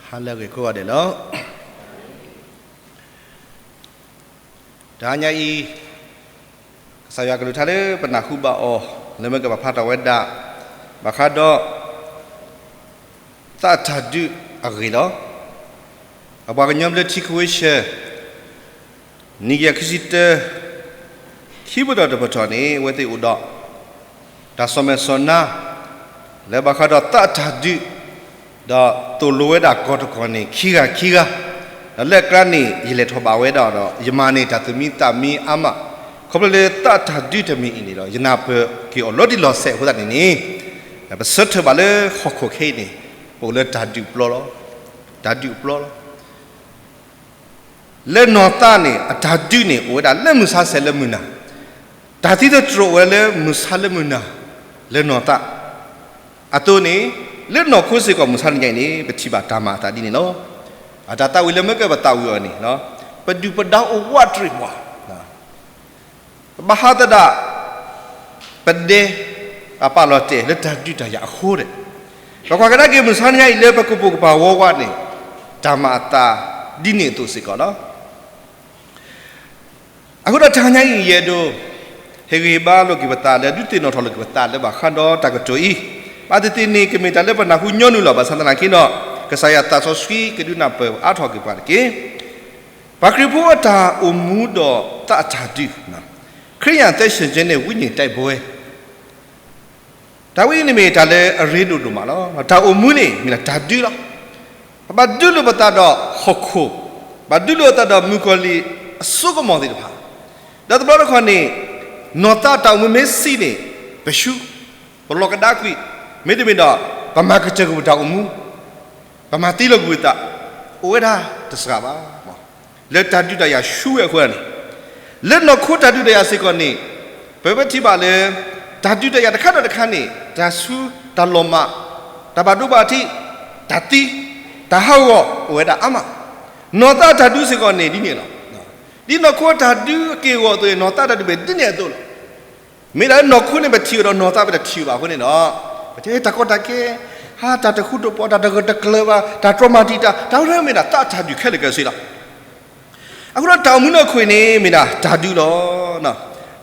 ဟါလၢအဂ့ၤကိးဂၤဒဲးလီၤ. တဟါညါအံၤ ကစၢ်ယွၤကလုၢ်ကထါလၢပနၢ်ဟူဘၣ်အီၤ လၢမ့ၢ်ကပာ်ဖျါထီၣ်ဝဲဒၣ် ဘၣ်ဃးဒီး သးအတၢ်ဒုးအဂ့ၢ်လီၤ. အပှၤကညီဘျၢထံခဝ့ၡၢၣ် နံၣ်ကယၤခံဆံတၢ ခံပတီၢ်တပတီၢ်န့ၣ် အဝဲသ့ၣ်အိၣ်ဒီး တၢ်စီၤမဲာ်စီၤနါ လၢဘၣ်ဃးဒီးသးအတၢ်ဒုး ဒီးသိၣ်လိဝဲဒၣ်ကီၢ်တကီၢ်န့ၣ် ခံဂၤခံဂၤ, ဒီးလၢအကျါန့ၣ် ယလဲၤထီၣ်ဘၣ်ဝဲဒၣ်ဒီး ယမၤန့ၢ်တၢ်သူၣ်မံသးမံအါမး, ခီဖျိလၢသးအတၢ်ဒုးတမံၤအံၤန့ၣ်ဒီး ယနၢ်ပၢၢ်က့ၤအီၤလီၤတံၢ်လီၤဆဲးအဃိသတးန့ၣ်န့ၣ် ပဆၢထၢၣ်ဘၣ်လၢဟီၣ်ခိၣ်ခဲအံၤန့ၣ် ပအိၣ်လၢတၢ်ဒုးပျီလီၤ. တၢ်ဒုးအပျီလီၤ. လၢနီၢ်သးန့ၣ် အတၢ်ဒုးန့ၣ် အိၣ်ဝဲဒၣ်လၢမုၢ်ဆါဆဲးလၢမုၢ်နၤ, တၢ်သံသတြိာ်အိၣ်ဝဲလၢမုၢ်ဆါလၢမုၢ်နၤ လၢနီၢ်သးအသိးန့ၣ်, လၢနီၢ်ခိစ့ၢ်ကီးမုၢ်ဆါတနံၤညါအံၤန့ၣ် ပထံၣ်ဘၣ်တၢ်မၤအသးဒ်န့ၣ်လီၤ. အတၢ်သးဝံၣ်လၢမ့ၢ်ကပသးဝံၣ်အီၤန့ၣ် ပဒုၣ်ပဒါအိၣ်ဝးတရံးပှၤ ပဘၣ်ဟးသဒၣ် ပဒဲ အပာ်လီၤတဲာ်လၢတၢ်ဒုးတၢ်ယၤအဃိဒီး, ပကွၢ်ကဒါက့ၤမုၢ်ဆါတနံၤညါအံၤလၢပကပိာ်ကပၤဝီဝါန့ၣ် တၢ်မၤအသးဒ်န့ၣ်အသိးစ့ၢ်ကီးလီၤ. အဃိဒီးတဟါညါအံၤ ယအဲၣ်ဒိး ဟ့ၣ်ဂံၢ်ဟ့ၣ်ဘါလိာ်က့ၤပသးလၢ ဒုးသ့ၣ်နီၣ်ထီၣ်လိာ်က့ၤပသးလၢဘၣ်ဃးဒီးတၢ်ကတိၤအံၤ, ဘၣ်သ့ၣ်သ့ၣ်န့ၣ် ကမ့ၢ်တၢ်လၢပနၢ်ဟူညီနုၢ်လီၤ. ဘၣ်ဆၣ်သနာ်က့ဒီး ကစၢ်ယွၤသးစီဆှံကဒုးနၢ်ပၢၢ်အါထီၣ်က့ၤပှၤတက့ၢ်. ပှၤခရံာ်ဖိအတၢ်အိၣ်မူဒီးသးအတၢ်ဒုး, ခရံာ်အသက်ရှင်ခြင်းနှင့် ဝိညာဉ်တိုက်ပွဲ တၢ်ဝဲအံၤန့ၣ်မ့ၢ်တၢ်လၢအရ့ဒိၣ်ဒိၣ်မးလီၤ. တၢ်အိၣ်မူန့ၣ်မ့ၢ်ဒၣ်တၢ်ဒုးလီၤ. ပဘၣ်ဒုးလိာ်ပသးဒီးဟီၣ်ခိၣ်, ဘၣ်ဒုးလိာ်ပသးဒီးမုၣ်ကီၤလံၢ်အစိကမီၤသ့ၣ်တဖၣ်, ဒီးတဘျီတခီၣ်န့ၣ် နီၢ်သးတၢ်အိၣ်မူမ့ၢ်ဆံးန့ၣ် ပဆူၣ်, ပလီၤကဒါကွံာ်, မ့တမ့ၢ်ဒီး ပမၤကတၢၢ်ကွံာ်ပတၢ်အိၣ်မူ, ပမၤသံလီၤကွံာ်ပသး, အိၣ်ဝဲဒၣ်တစှၤဘၣ်. လၢတၢ်ဒုးတၢ်ယၤဆူဝဲအဃိန့ၣ်, လၢနီၢ်ခိတၢ်ဒုးတၢ်ယၤစ့ၢ်ကီးန့ၣ်, ပဝဲထံၣ်ဘၣ်လၢ တၢ်ဒုးတၢ်ယၤတခါဒီးတခါန့ၣ် တၢ်ဆူတၢ်လီၤမၢ်, တၢ်ဘၣ်ဒိဘၣ်ထံး, တၢ်သံ, တၢ်ဟးဂီၤအိၣ်ဝဲဒၣ်အါမး. နီၢ်သးတၢ်ဒုးစ့ၢ်ကီးန့ၣ်ဒ်န့ၣ်လီၤ. ဒ်နီၢ်ခိတၢ်ဒုးအက့ၢ်အဂီၤအသိးန့ၣ် နီၢ်သးတၢ်ဒုးမ့ၢ်ဒ်န့ၣ်အသိးလီၤ. မ့ၢ်ဒၣ်လၢနီၢ်ခိန့ၣ် ပထံၣ်အီၤဒီးနီၢ်သးပတထံၣ်ဘၣ်အဃိန့ၣ်ဒီး, ပတဲတၢ်ကီတၢ်ခဲ, ဟါတၢ်တဃူတဖိး, တၢ်တဂၢၢ်တကျၢၤဘၣ်, တၢ်တြီမၤတံာ်တာ်, တၢ်ဝဲမ့ၢ်ဒၣ်သးအတၢ်ဒုးခဲလၢာ်ကဲဆ့လီၤ. အဃိဒီးတၢ်အိၣ်မူနီၢ်ခိအံၤန့ၣ် မ့ၢ်ဒၣ်တၢ်ဒုးလီၤ.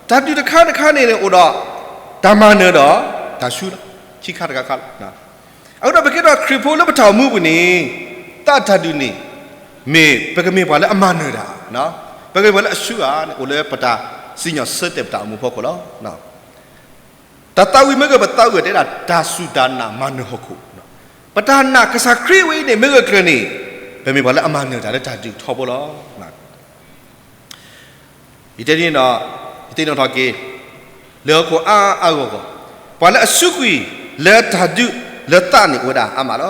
တၢ်ဒုးတခါတခါန့ၣ်န့ၣ်အိၣ်ဒီး တၢ်မၤနၢၤဒီး တၢ်ဆူၣ်လီၤ. ခံခါတခါခါလီၤ. အဃိဒီးပကဲထီၣ်ခရံာ်ဖိလၢပတၢ်အိၣ်မူပူၤန့ၣ် သးအတၢ်ဒုးန့ၣ် မ့ၢ်ပကမ့ၢ်ပှၤလၢအမၤနၢၤတၢ်, ပကမ့ၢ်ပှၤလၢအဆူၣ်ဧါန့ၣ် အိၣ်လၢပတၢ်စံၣ်ညီၣ်ဆၢတဲာ်ပတၢ်အိၣ်မူဖီခိၣ်လီၤ. တၢ်သးဝံၣ်မ့ၢ်ဂ့ၤ ပသးဝံၣ်အီၤတဲဒၣ် တၢ်စူၢ်တၢ်နာ်မၤနၢၤဟီၣ်ခိၣ်, ပတၢ်နာ်ကစၢ်ခရံာ်ဝဲအံၤန့ၣ် မ့ၢ်ဂ့ၤကျၢၤန့ၣ် ပမ့ၢ်ပှၤလၢအမၤနၢၤတၢ်လၢတၢ်ဒုးထီဘိလီၤ. ယတဲဒ်န့ၣ်ဒီး ယသ့ၣ်နီၣ်ထီၣ်က့ၤ လၢဟီၣ်ခိၣ်အါအါဂီၢ်ဂီၢ်, ပှၤလၢအစူးကွံာ်လၢတၢ်ဒုးလၢသးန့ၣ်အိၣ်ဝဲဒၣ်အါမးလီၤ.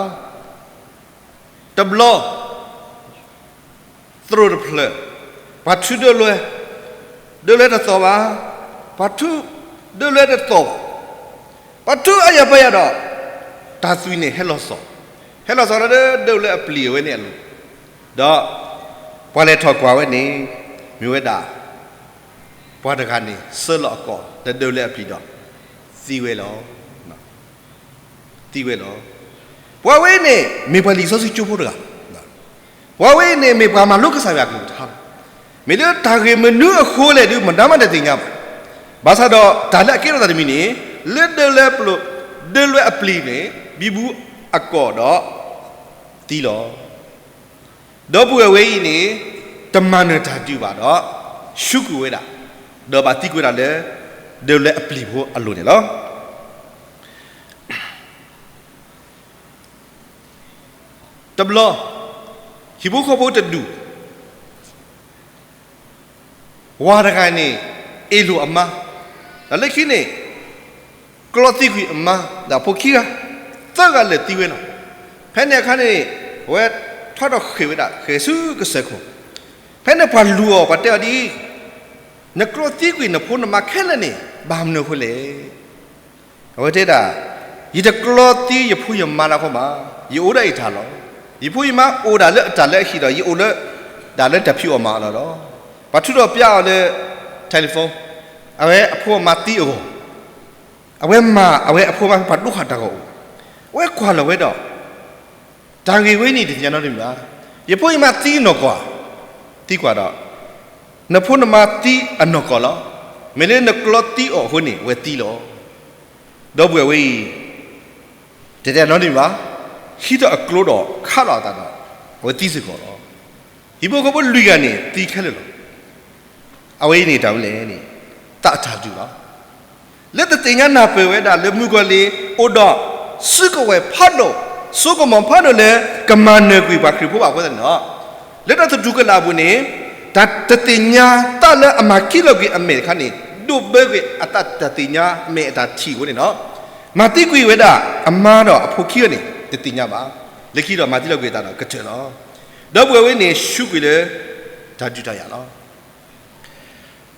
တဘျီ သရိာ်တဖျၢၣ်, ပှၤထုဒၢလွဲ, ဒၢလွဲတသီၣ်ဘၣ်, ပှၤထုဒၢလွဲတသီၣ်ဘၣ်, ပှၤထုအါယၤပၢယၤဒီး တၢ်သွံၣ်န့ၣ်ဟဲလီၤစီၤ, ဟဲလီၤစီၤလၢဒၢလွဲအပျံၤဝဲန့ၣ်အလိၤ, ဒီးပှၤလဲၤထီၣ်ကွၢ်ဝဲန့ၣ် မ့ၢ်ဝဲဒၣ် ပှၤတဂၤန့ၣ် ဆှၢလီၤအကိာ်လၢဒၢလွဲအပျံၤဒီး သံဝဲလီၤ. သံဝဲလီၤ. ပှၤဝဲအံၤန့ၣ် မ့ၢ်ပှၤလံာ်စီဆှံကၠိဖိတဂၤ, ပှၤဝဲအံၤန့ၣ် မ့ၢ်ပှၤမၤလိကစၢ်ယွၤကလုၢ်ကထါလီၤ. မ့ၢ်လၢတၢ်ဂ့ၢ်မနုၤအဃိလဲၣ်ဒုး မတၤမးတသ့ၣ်ညါဘၣ်. ဘၣ်ဆၣ်ဒီးတၢ်လၢအကဲထီၣ်သးတမံၤန့ၣ် လၢဒၢလွဲအပျံၤ, ဒၢလွဲအပျံၤန့ၣ် ဘံဘူအကိာ်ဒီး သံလီၤ. ဒီပုၢ်ဝဲၢ်ဝဲအံၤန့ၣ် တမၤနၢၤတၢ်ဒုးဘၣ်ဒီး ဆူးကွံာ်ဝဲဒၣ်, ဒီးဘၣ်သံကွံာ်ဝဲဒၣ်လၢ ဒၢလွဲအပျံၤဖိအလိၤန့ၣ်လီၤ. တဘျီ ဟံၣ်ဖိဃီဖိတဒူၣ် ဝၤတဂၤန့ၣ် အ့ၣ်လိာ်အမါ, ဒီးလၢခံန့ၣ် ကျီသံကွံာ်အမါ ဒီးအဖိခံဂၤ, သၢဂၤလၢာ်သံဝဲလီၤ. ဖဲန့ၣ်အခါန့ၣ် အဝဲထီၣ်ဒီးဃ့ၢ်ဝဲဒၣ် ဃ့ၢ်ဆူကစၢၢ်ခိၣ်, ဖဲန့ၣ်ပှၤလူၤအီၤ ပှၤတဲအီၤဒ်အံၤ, နကျီသံကွံာ်နဖိနမါခဲလၢာ်န့ၣ် ဘၣ်မနုၤအဃိလဲၣ်. အဝဲတဲဒၣ်, ယတကျီသံယဖိယမါလၢအဃိဘၣ်, ယအိၣ်ဒၣ်ယတၢ်လီၢ်, ယဖိယမါအိၣ်ဒၣ်လၢအတၢ်လၢအဟံၣ်ဒီး ယအိၣ်လၢ တၢ်လၢတၢ်ဖံးအီၣ်မၤအီၣ်လီၤဒီး, ပှၤထုးထီၣ်ပျးအီၤလၢ telephone, အဝဲအဖိအမါသံအဂီၢ်, အဝဲမၤအဝဲအဖိအမါဖဲပှၤဒိဃာ်တၢ်ဂီၤအိၣ်, အဝဲကွၢ်လီၤဝဲဒီး တၢ်ဂ့ၢ်ဝဲန့ၣ်တသ့ၣ်ညါနီတမံၤဘၣ်. ယဖိယမါသံနီၢ်ကီၢ်, သံကွၢ်ဒီး, နဖိနမါသံအနီၢ်ကီၢ်လီၤ. မ့ၢ်လၢနကျီသံအီၤအဃိန့ၣ် အဝဲသံလီၤ. ဒီပုၢ်ဝဲၢ်အံၤ, တတဲနီတမံၤဘၣ်, ဟံးထီၣ်အကျိဒီးခးလီၤအသးဒီး အဝဲသံစ့ၢ်ကီးလီၤ. ဟံၣ်ဖိဃီဖိလွံၢ်ဂၤန့ၣ် သံခဲလၢာ်လီၤ. အဝဲအံၤန့ၣ်တၢ်မနုၤလဲၣ်န့ၣ်, သးအတၢ်ဒုးလီၤ. လၢတသ့ၣ်ညါနၢ်ပၢၢ်ဝဲဒၣ်လၢမုၣ်ကီၤလံၢ်အိၣ်ဒီး စုကဝဲၤဖးဒိၣ်, စိကမီၤဖးဒိၣ်လၢ ကမၤနၢၤကွံာ်ပှၤခရံာ်ဖိဘၣ်အဃိသတးန့ၣ်လီၤ. လၢတၢ်သတူၢ်ကလာ်အပူၤန့ၣ်, တၢ်တသ့ၣ်ညါသးလၢအမၤခံလီၤကွံာ်အမဲာ်တခါန့ၣ် ဒိၣ်ဘၢကွံာ်အသးတၢ်သ့ၣ်ညါအမဲာ်အတၢ်ထံၣ်အဃိန့ၣ်လီၤ. မၤသံကွံာ်ဝဲဒၣ် အမါဒီးအဖိခံဂၤန့ၣ် တသ့ၣ်ညါဘၣ်. လၢခံဒီးမၤသံလီၤကွံာ်အသးဒီးကတၢၢ်လီၤ. ဒီပုၢ်ဝဲၢ်အံၤန့ၣ် ဆူကွံာ်လၢ တၢ်ဒုးတၢ်ယၤလီၤ.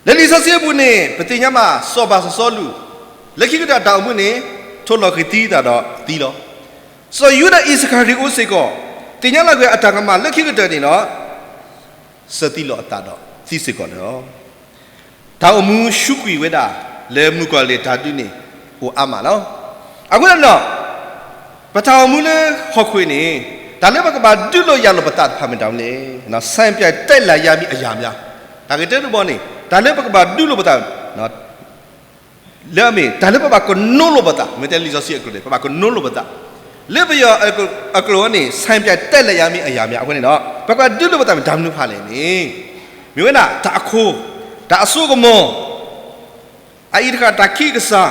လၢလံာ်စီဆှံအပူၤန့ၣ် ပသ့ၣ်ညါဘၣ် စီၤပၤစီၤစီလူး, လၢခံကတၢၢ်တၢ်အိၣ်မူန့ၣ် ထိၣ်လီၤဃံၤသံသးဒီးသံလီၤ. စီၤယူဒၤအံၣ်စကၤရံၤအိၣ်စ့ၢ်ကီး, သ့ၣ်ညါလီၤကွံာ်အတၢ်ကမၣ်လၢခံကတၢၢ်န့ၣ်ဒီး စၢၤသံလီၤအသးဒီးသံစ့ၢ်ကီးန့ၣ်လီၤ. တၢ်အိၣ်မူဆူကွံာ်ဝဲဒၣ် လၢမုၣ်ကီၤလံၢ်တၢ်ဒုးန့ၣ် အိၣ်အါမးလီၤ. အဃိသတးဒီး ပတၢ်အိၣ်မူလၢဟီၣ်ခိၣ်န့ၣ် တၢ်လၢပကဘၣ်ဒုးလိာ်ယၤလိာ်ပသးတဖၣ်မ့ၢ်တၢ်မနုၤလဲၣ်, စံပြၢးတဲလၢယၤမံၤအယၤမး, တၢ်ဂ့ၢ်တၢတဘီန့ၣ် တၢ်လၢပကဘၣ်ဒုးလိာ်ပသး လၢအမ့ၢ် တၢ်လၢပဘၣ်ကနိလိာ်ပသး, မ့ၢ်တဲလံာ်စီဆှံအကျိၤန့ၣ် ပဘၣ်ကနိလိာ်ပသး, လၢပယီၤအကျိၤန့ၣ် စံပြၢးတဲလၢယၤမံၤအယၤမး အဃိန့ၣ်ဒီး ပကဘၣ်ဒုးလိာ်ပသးမ့ၢ်တၢ်မနုၤတဖၣ်လဲၣ်န့ၣ်, မ့ၢ်ဝဲဒၣ်တၢ်အခိၣ်, တၢ်အစိကမီၤ, အအံၤတဃၣ်တၢ်ခံးကစၢ်,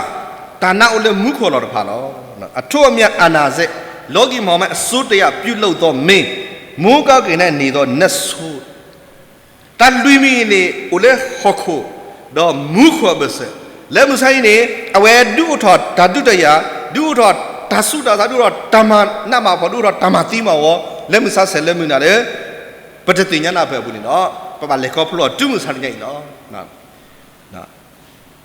တၢ်နါအိၣ်လၢမူခိၣ်အလီၢ်တဖၣ်လီၤ. အထိအမံၤအနၢ်စဲး, လီၤကံၢ်မီၢ်မးအစိတယၢ် ပျုၤလိာ်သီးမ့ၢ်, မူကီက့ၤန့ၣ်န့ၢ်သီးနဆိ တၢ်လွံၢ်မံၤန့ၣ် အိၣ်လၢဟီၣ်ခိၣ်, ဒီးမူခိၣ်အဘၢၣ်စၢၤ, လၢမုၢ်ဆါအံၤန့ၣ် အဝဲဒုးအိၣ်ထီၣ်တၢ်ဒုးတၢ်ယၤ, ဒုးအိၣ်ထီၣ်တၢ်ဆူးတၢ်ဆါ, ဒုးအိၣ်ထီၣ်တၢ်မၤနးမၤဖှီၣ်, ဒုးအိၣ်ထီၣ်တၢ်မၤသံမၤဝီ, လၢမုၢ်ဆါဆဲးလၢမုၢ်နၤလၢ ပတသ့ၣ်ညါနၢ်ပၢၢ်အပူၤန့ၣ်ဒီး ပဘၣ်လဲၤခီဖျိအီၤတုၤမုၢ်ဆါတနံၤအံၤလီၤ.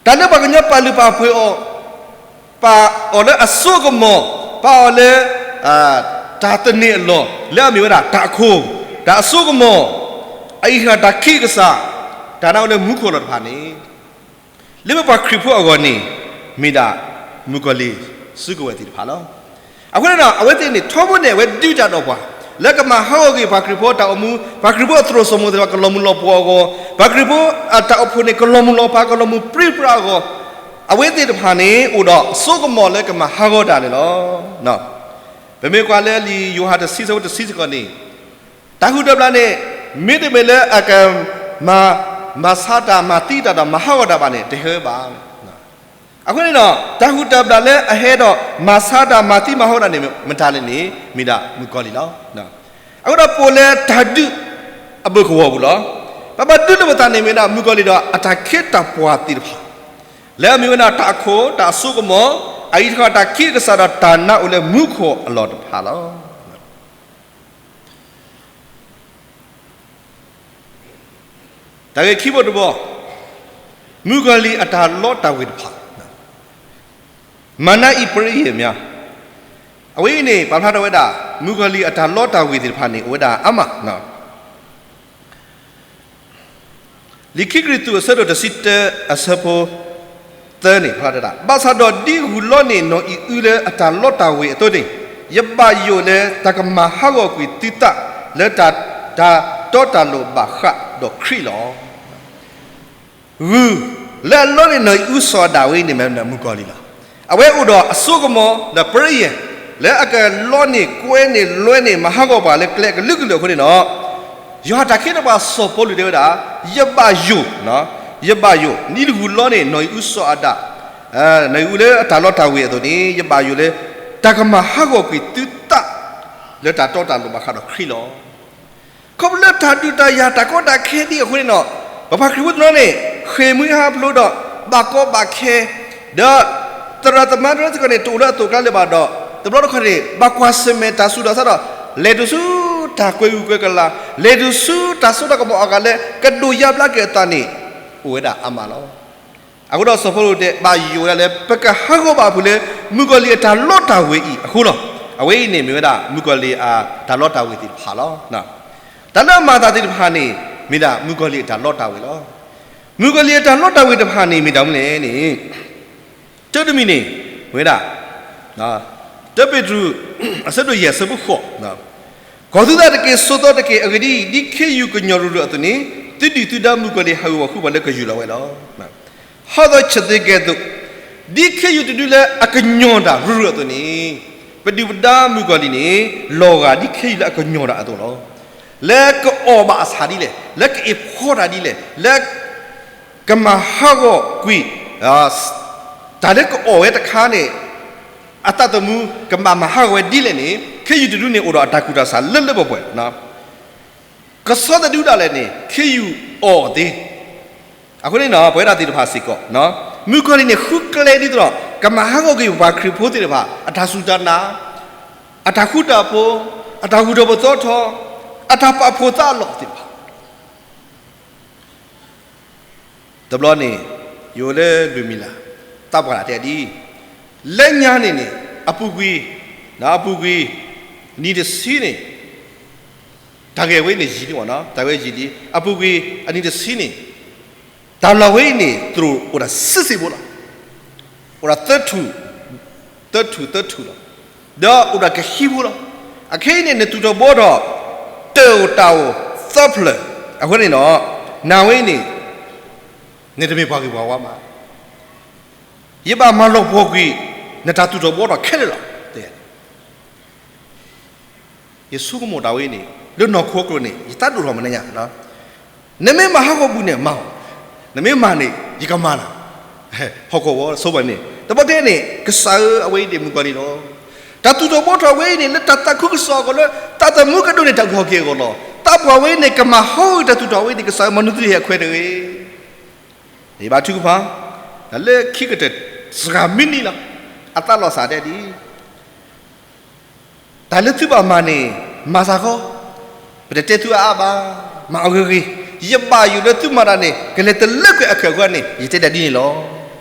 တၢ်လၢပှၤကညီပာ်လုၢ်ပာ်ပှ့ၤအီၤ, ပာ်အီၤလၢအစိကမီၤ, ပာ်အီၤလၢ တၢ်သန့ၤအလီၢ် လၢအမ့ၢ်ဝဲဒၣ်တၢ်အခိၣ်, တၢ်အစိကမီၤ, အအံၤတဃၣ်တၢ်ခံးကစၢ်, တၢ်နါအိၣ်လၢမူခိၣ်အလီၢ်တဖၣ်န့ၣ် လၢပပှၤခရံာ်ဖိအဂီၢ်န့ၣ် မ့ၢ်ဒၣ်မုၣ်ကီၤလံၢ်စုကဝဲၤသ့ၣ်တဖၣ်လီၤ. အဃိန့ၣ်ဒီး အဝဲသ့ၣ်န့ၣ် ထီဘိန့ၣ် အဝဲဒုးတၢ်ဒီးပှၤ လၢကမၤဟးဂီၤကွံာ်ပှၤခရံာ်ဖိတၢ်အိၣ်မူ, ပှၤခရံာ်ဖိအသရိာ်စိမိၤသ့ၣ်တဖၣ်ကလီၤမုၢ်လီၤပှီၢ်အဂီၢ်, ပှၤခရံာ်ဖိအတၢ်အိၣ်ဖှိၣ်န့ၣ် ကလီၤမုၢ်လီၤပှီၢ် ကလီၤမုၢ်ပြံပြါအဂီၢ်, အဝဲသ့ၣ်တဖၣ်န့ၣ် အိၣ်ဒီးစိကမီၤလၢကမၤဟးဂီၤတၢ်န့ၣ်လီၤ. ပမ့ၢ်ကွၢ်လၢလံာ်ယိၤဟၣ်တဆံ ဆၢဖိတဆံစ့ၢ်ကီးန့ၣ် တၢ်ဟူးတၢ်ဘျၣ်န့ၣ် မ့တမ့ၢ်လၢအကမၤ, မၤဆါတၢ်မၤသံတၢ်ဒီးမၤဟးဂီၤတၢ်ဘၣ်န့ၣ် တဟဲဝဲဘၣ်. အဃိန့ၣ်ဒီး တၢ်ဟူးတၢ်ဘျၣ်လၢအဟဲဒီးမၤဆါတၢ်မၤသံမၤဟးဂီၤတၢ်န့ၣ် မတၤလဲၣ်န့ၣ် မ့ၢ်ဒၣ်မုၣ်ကီၤလံၢ်လီၤ. အဃိဒီးပအိၣ်လၢတၢ်ဒုးအဘၢၣ်ကဝီၤပူၤလီၤ. ပဘၣ်ဒုးလိာ်ပသးန့ၣ်မ့ၢ်ဒၣ်မုၣ်ကီၤလံၢ်ဒီးအတၢ်ခ့တၢ်ပှၤသ့ၣ်တဖၣ် လၢအမ့ၢ်ဝဲဒၣ်တၢ်အခိၣ်, တၢ်အစိကမီၤ, အအံၤတဃၣ်တၢ်ခံးကစၢ်ဒီးတၢ်နါအိၣ်လၢမူခိၣ်အလီၢ်တဖၣ်လီၤ. တၢ်ဂ့ၢ်ခံဘီတဘီ, မုၣ်ကီၤလံၢ်အတၢ်လီတၢ်ဝ့ၤတဖၣ်, မၤနၤအံၤပရံယဲၢ်မး, အဝဲအံၤန့ၣ် ပာ်ဖျါထီၣ်ဝဲဒၣ် မုၣ်ကီၤလံၢ်အတၢ်လီတၢ်ဝ့ၤသ့ၣ်တဖၣ်န့ၣ် အိၣ်ဝဲဒၣ်အါမး လံာ်ခံကရံၣ်သူး အဆၢဒိၣ်တဆံတၢ အဆၢဖိသၢန့ၣ် ဖျါတၢ်, ဘၣ်ဆၣ်ဒီးဒ်ဂုၢ်လီန့ၢ်နီၢ်အံၤအုလၢအတၢ်လီတၢ်ဝ့ၤအသိးန့ၣ်, ယဘၣ်ယိၣ်လၢတၢ်ကမၤဟးဂီၤကွံာ်သုသး လၢတၢ်, တၢ်တီတၢ်လိၤဘၣ်ဃးဒီးခရံာ်လီၤ. ဂုၢ်လၢအလီန့ၢ်နီၢ်အံၤအုစီၤအၤဒၣ်ဝဲအံၤန့ၣ် မ့ၢ်မုၣ်ကီၤလံၢ်လီၤ. အဝဲအိၣ်ဒီးအစိကမီၤ ဒီးပရံယဲၢ် လၢအကလီန့ၢ်ကွဲန့ၢ် လွဲန့ၢ် မၤဟးဂီၤပှၤလၢကျဲအကလုာ်ကလုာ်အဃိန့ၣ်ဒီး, ယွၤတၢ်ခ့တၢ်ပှၤစီၤပီလူးတဲဝဲဒၣ်, ယဘၣ်ယိၣ်, ယဘၣ်ယိၣ် ဒ်ဂုၢ်လီန့ၢ်နီၢ်အံၤအုစီၤအၤဒၣ်, နီၢ်အံၤအုလၢအတၢ်လီတၢ်ဝ့ၤအသိးန့ၣ် ယဘၣ်ယိၣ်လၢ တၢ်ကမၤဟးဂီၤကွံာ်သုသး လၢတၢ်တီတၢ်လိၤဘၣ်ဃးဒီးခရံာ်လီၤ. ခီဖျိလၢတၢ်ဒုးတၢ်ယၤတၢ်ကီတၢ်ခဲသ့ၣ်အဃိန့ၣ်ဒီး, ပပှၤခရံာ်ဖိတနီၤန့ၣ် ဃ့ၢ်မှံဟးဖျိးဒီး ဘၣ်ကီဘၣ်ခဲ, ဒီးသရၣ်သမါတနီၤစ့ၢ်ကီးန့ၣ် တအိၣ်လၢအသိးအကျါလၢၤဘၣ်ဒီး တဘျီတခီၣ်န့ၣ် ဘၣ်ကွၢ်ဆၢၣ်မဲာ်တၢ်ဆူးတၢ်ဆါဒီး လဲၤတုၤဆူတၢ်ကွဲးဂုာ်ကွဲးကလၤ, လဲၤတုၤဆူတၢ်စိတၢ်ကမီၤအဂၤလၢ ကဒိၣ်ယါဘျါက့ၤအသးန့ၣ် အိၣ်ဝဲဒၣ်အါမးလီၤ. အဃိဒီးစီၤပီလူးတဲ ဘၣ်ယိၣ်ဝဲဒၣ်လၢ ပကဟးဂီၤဘၣ်အပူၤလၢ မုၣ်ကီၤလံၢ်အတၢ်လီတၢ်ဝ့ၤအံၤအဃိလီၤ. အဝဲအံၤန့ၣ်မ့ၢ်ဝဲဒၣ် မုၣ်ကီၤလံၢ်အတၢ်လီတၢ်ဝ့ၤသ့ၣ်တဖၣ်လီၤ. တၢ်လၢအမၤအသးသ့ၣ်တဖၣ်န့ၣ် မ့ၢ်ဒၣ်မုၣ်ကီၤလံၢ်အတၢ်လီတၢ်ဝ့ၤလီၤ. မုၣ်ကီၤလံၢ်အတၢ်လီတၢ်ဝ့ၤတဖၣ်န့ၣ် မ့ၢ်တၢ်မနုၤလဲၣ်န့ၣ်, တၢတမံၤန့ၣ် မ့ၢ်ဝဲဒၣ် တၢပ့းတရူး အဆၢဒိၣ်ယဲၢ် အဆၢဖိဃိး, ကီၤသုသးတက့ၢ်, ဆိးသီတက့ၢ်. အဂ့ၢ်ဒ်အံၤ, ဒ်ခ့ယုၢ်ကညီၤရုၢ်ရုၢ်အသိးန့ၣ်, သုဒုၣ်သုဒါမုၣ်ကီၤလံၢ်ဟးဂူာ်ဘၣ်ဃုာ်ပှၤလၢကယူၢ်လီၤဝဲလီၤ. ဟီၣ်သီဆၢသ့ကဲသိး, ဒ်ခ့ယုၢ်တဒုလၢအကညီၤတၢ်ရုၢ်ရုၢ်အသိးန့ၣ်, ပဒုၣ်ပဒါမုၣ်ကီၤလံၢ်န့ၣ် လီၤဂာ်ဒ်ခ့ယုၢ်လၢအကညီၤတၢ်အသိးလီၤ. လၢကအီၣ်ဘၣ်အဆၣ်ဒ်လဲၣ်, လၢကအ့ၣ်ဖှီတၢ်ဒ်လဲၣ်, လၢ ကမၤဟးဂီၤကွံာ် တၢ်လၢကအီၣ်ဝဲတခါန့ၣ် အသးသမူကဘၣ်မၤဟးဂီၤဝဲဒ်လဲၣ်န့ၣ် ခ့ယုၢ်တဒုန့ၣ် အိၣ်ဒီးအတၢ်ကူၣ်တၢ်ဆးလၢလၢပှဲၤပှဲၤ. ကဆီတဒုဒၣ်လဲာ်န့ၣ် ခ့ယုၢ်အီၣ်သ့. အဃိန့ၣ် ပဝဲဒၣ်သ့ၣ်တဖၣ်စ့ၢ်ကီး မုၣ်ကီၤလံၢ်န့ၣ် ဃုကျဲဒ်သိးဒီး ကမၤဟးဂီၤကွံာ်ပှၤခရံာ်ဖိသ့ၣ်တဖၣ် အတၢ်စူၢ်တၢ်နာ်, အတၢ်ဃူတၢ်ဖိး, အတၢ်ဂုၢ်ထီၣ်ပသီထီၣ်, အတၢ်ပာ်ဖှိၣ်သးအလီၢ်သ့ၣ်တဖၣ် တဘျီန့ၣ် ယအိၣ်လၢလွံၢ်မံၤလၢ် သးပှၢ်တၢ်တဲဒ်အံၤ, လၢညါန့ၣ်န့ၣ် အပူၤကွံာ်, အပူၤကွံာ် နံၤတဆံန့ၣ် တၢ်ဂဲၤဝဲအံၤန့ၣ်ယံာ်လံ, တၢ်ဂဲၤယံာ်လံ, အပူၤကွံာ်အနံၤတဆံန့ၣ် တၢ်လီၢ်ဝဲအံၤန့ၣ် သရိာ်အိၣ်ဒီးစုစ့ဖိလီၤ. အိၣ်ဒီးသၢထူၣ်, သၢထူၣ်သၢထူၣ်လီၤ. ဒီးအိၣ်ဒီးကဟံဖိလီၤ. အခဲအံၤန့ၣ် နသူၣ်ထီၣ်ဘှီထီၣ် တၢ်အိၣ်တၢ်အိၣ်သၢဖျၢၣ်, အဃိန့ၣ်ဒီး နၤဝဲအံၤန့ၣ် နတမ့ၢ်ပှၤဂ့ၤပှၤဝါဘၣ်. ယဘၣ်မၤလီၤပှီၢ်ကွံာ် နတၢ်သူၣ်ထီၣ်ဘှီထီၣ်ခဲလၢာ်လီၤ. ယဆိကမိၣ်တၢ်ဝဲအံၤန့ၣ် လၢနီၢ်ခိအကျိၤန့ၣ် ယသးဒိၣ်ထီၣ်မနုၤညါ, နမ့ၢ်မၤဟးဂီၤဘူးန့ၣ်မၤအီၤ, နမ့ၢ်မၤန့ၣ် ယကမၤနၤ, ဟီၣ်ခိၣ်ဝီဆိပှၤန့ၣ် တဘျီခဲအံၤန့ၣ် ကစၢ်ဧၢ အဝဲအံၤဒၣ်မုၣ်ကီၤလံၢ်လီၤ. တၢ်သူၣ်ထီၣ်ဘှီထီၣ်ဝဲအံၤန့ၣ် လၢတၢ်သးခုကစီၣ်အဂီၢ် လၢတၢ်သးမူကဒိၣ်န့ၣ် တၢ်ဂီၤက့ၤအဂီၢ်လီၤ. သးပှၢ်ဝဲအံၤန့ၣ် ကမၤဟးဂီၤတၢ်သူၣ်ထီၣ်ဝဲအံၤန့ၣ် ကစၢ်ဧၢ မၤနုၤသုဟ့ၣ်အခွဲးတဂ့ၤ. ယဘါထုကဖၣ် လၢခံကတၢၢ်စှၤမံးနံးလီၤ. အသးလီၤစၢ်တဲဒ်အံၤ တၢ်လၢသုဘၣ်မၤန့ၣ် မၤသးဃီ, ပတတဲသုအါအါဘၣ်, မၤအဂ့ၤဂ့ၤ, ယဘၣ်ယိၣ်လၢသုမၤတၢ်န့ၣ် ကလဲၤတလၢကွံာ်အခၢၣ်အဃိန့ၣ် ယတဲဒၣ်ဒ်န့ၣ်လီၤ.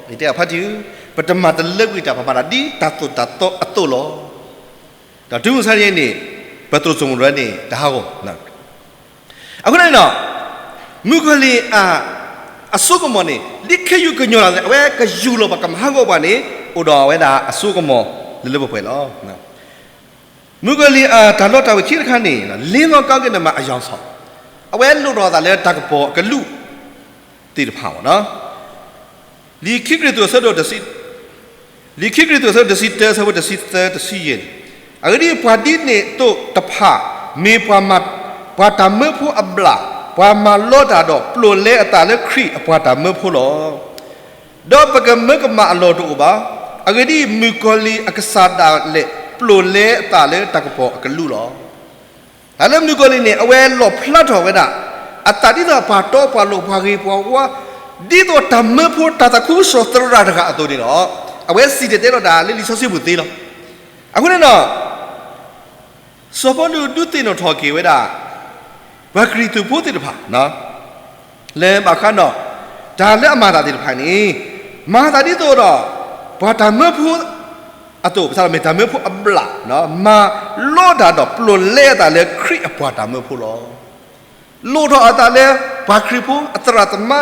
ယတဲအဖါတံၢ်ဧၢ, ပတမၤတလၢကွံာ်တၢ် ပမၤတၢ်ဒ်တၢ်သိၣ်တၢ်သီအသိးလီၤ. ဒီးတုၤမုၢ်ဆါတနံၤန့ၣ် ပတြိာ်စိမိၣ်တဝဲန့ၣ် တဟးဂီၤ အဃိန့ၣ်ဒီး မုၣ်ကီၤလံၢ်အ အစိကမီၤန့ၣ် ဒ်ခ့ယုၢ်ကညီၤလီၤန့ၣ် အဝဲကယူၢ်လီၤပှၤကမၤဟးဂီၤပှၤန့ၣ် အိၣ်ဒီးအဝဲဒၣ်အစိကမီၤလၢလၢပှဲၤပှဲၤလီၤ. မုၣ်ကီၤလံၢ်အတၢ်လီတၢ်ဝ့ၤခံတခါန့ၣ် လင်းသောကောင်းကင် နဲ့ မဟာအယောင်ဆောင် အဝဲလိၣ်ထီၣ်အသးလၢတၢ်ကပီၤအကလူးသ့ၣ်တဖၣ် လံာ်ခံကရံၣ်သူးအဆၢဒိၣ်တဆံ လံာ်ခံကရံၣ်သူးအဆၢဒိၣ်တဆံတၢ အဆၢဖိတဆံသၢ တဆံယဲၢ်န့ၣ်, အဂ့ၢ်ဒ်အံၤ, ပှၤဒ်န့ၣ်အသိးတဖၣ် မ့ၢ်ပှၤမၤ, ပှၤတၢ်မၢဖိအဘျၣ်, ပှၤမၤလီတၢ်ဒီးပျိာ်လဲအသးလၢခရံာ်အပှၤတၢ်မၢဖိလီၤ. ဒီးပကမၢကမၣ်အလီၢ်တအိၣ်ဘၣ်. အဂ့ၢ်ဒ်အံၤ, မုၣ်ကီၤလံၢ်အကစၢ်ဒၣ်လဲာ် ပျိာ်လဲအသးလၢတၢ်ကပီၤအကလူးလီၤ. တၢ်လၢမုၣ်ကီၤလံၢ်န့ၣ် အဝဲလီၣ်ဖျါထီၣ်ဝဲဒၣ် အသးဒ်သိးပှၤတီပှၤလိၤပှၤဂ့ၤပှၤဝါ, ဒ်သိးတၢ်မၢဖိတၢ်သးခုကစီၣ်သရၣ်တဂၤအသိးန့ၣ်လီၤ. အဝဲစံၣ်တဲၤတဲလီၤတၢ်လၢလံာ်စီဆှံပူၤသ့လီၤ. အဃိန့ၣ်ဒီး စီၤပီလူးဒုးသ့ၣ်နီၣ်ထီၣ်က့ၤဝဲဒၣ် ပှၤခရံာ်ဖိသ့ၣ်တဖၣ် လၢဘၣ်ဃးဒီး တၢ်လၢအမၤတၢ်သ့ၣ်တဖၣ်န့ၣ် မၤသးဒ်သိးဒီး ပှၤတၢ်မၢဖိအသိး ပမ့ၢ်တၢ်မၢဖိအဘျၣ် မၤလီတၢ်ဒီးပျိာ်လဲအသးလၢခရံာ်အပှၤတၢ်မၢဖိလီၤ. လိၣ်ထီၣ်အသးလၢ ပှၤခရံာ်ဖိအသရၣ်သမါဒီးတမ့ၢ်ဘၣ်,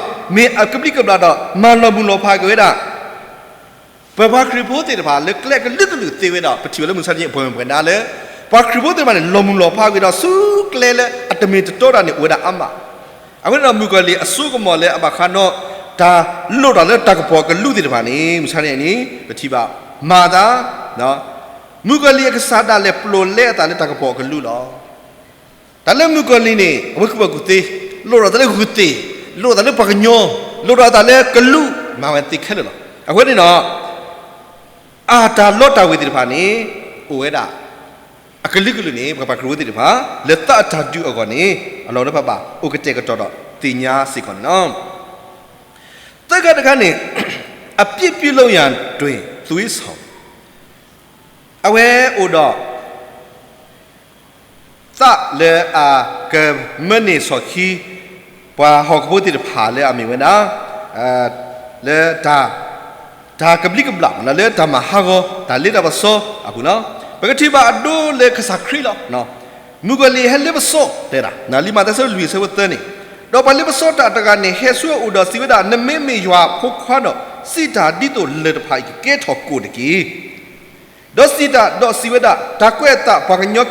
မ့ၢ်အကဘျံးကဘျၣ်ဒီး မၤလီၤမုၢ်လီၤဖးက့ၤဝဲဒၣ် ပပှၤခရံာ်ဖိသ့ၣ်တဖၣ် လၢကျဲကလုာ်ကလုာ်သ့ဝဲဒီး ပထံၣ်ဝဲလၢမုၢ်ဆါတနံၤအပှဲၤပှဲၤနၤလၢ ပှၤခရံာ်ဖိသ့ၣ်တဖၣ်န့ၣ် လီၤမုၢ်လီၤဖးက့ၤဒီးဆူကျဲလၢအတမ့ၢ်တတီတၢ်န့ၣ် အိၣ်ဝဲဒၣ်အါမး. အဃိန့ၣ်ဒီး မုၣ်ကီၤလံၢ်အစိကမီၤလၢအဘၣ်ဃးဒီး တၢ်လိၣ်ထီၣ်လၢတၢ်ကပီၤအကလူးသ့ၣ်တဖၣ်န့ၣ် မုၢ်ဆါတနံၤန့ၣ် ပထံၣ်ဘၣ်မၤသး မုၣ်ကီၤလံၢ်အကစၢ်ဒၣ်လဲာ်ပျိာ်လဲအသးလၢတၢ်ကပီၤအကလူးလီၤ. တၢ်လၢမုၣ်ကီၤလံၢ်န့ၣ် အဝဲဃုာ်ပှၤကူၣ်သ့, လိၣ်ထီၣ်အသးလၢဂုၢ်သ့ၣ်, လိၣ်ထီၣ်အသးလၢပှၤကညီ, လိၣ်ထီၣ်အသးလၢကလူး, မၤဝဲသ့ခဲလၢာ်လီၤ. အဃိန့ၣ်ဒီး အတၢ်လီတၢ်ဝ့ၤသ့ၣ်တဖၣ်န့ၣ် အိၣ်ဝဲဒၣ် အကလုာ်ကလုာ်န့ၣ် ပပှၤခရံာ်ဖိသ့ၣ်တဖၣ် လၢသးအတၢ်ဒုးအဂီၢ်န့ၣ် အလီၢ်လၢပဘၣ် အိၣ်ကတဲာ်ကတီၤဒီးသ့ၣ်ညါစ့ၢ်ကီးန့ၣ်လီၤ. သၢခါတခါန့ၣ် အပြစ်ပြုလုပ်ရာတွင် သွေးဆောင် အဝဲအိၣ်ဒီး သးလၢအကမၢန့ၢ်စီၣ်ခံ ပှၤဟီၣ်ခိၣ်ဖိသ့ၣ်တဖၣ်လၢအမ့ၢ်ဝဲဒၣ် လၢ တၢ်ကဘျံးကဘျၣ် လၢတၢ်မၤဟးဂီၤ တၢ်လ့တၢ်ပစီအပူၤလီၤ. ပကထံၣ်ဘၣ်အဒိလၢကစၢ်ခရံာ်လီၤ. မုၣ်ကီၤလံၢ်ဟဲလ့ပစီတဲဒၣ် လံာ်မးသဲအဆၢလွံၢ်အဆၢဖိသၢန့ၣ်, ဒီးပှၤလ့ပစီတၢ်တဂၤန့ၣ် ဟဲဆူအအိၣ်ဒီးစံးဝဲဒၣ်, နမ့မ့ၢ်ယွၤအဖိခွါဒီး စံးတၢ်ဒ်သိးလၢၢ်တဖၣ်အံၤကကဲထီၣ်ကိၣ်တက့ၢ်. ဒီးစံးတၢ်ဒီးစံးဝဲဒၣ်, တၢ်ကွဲးအသးပှၤကညီ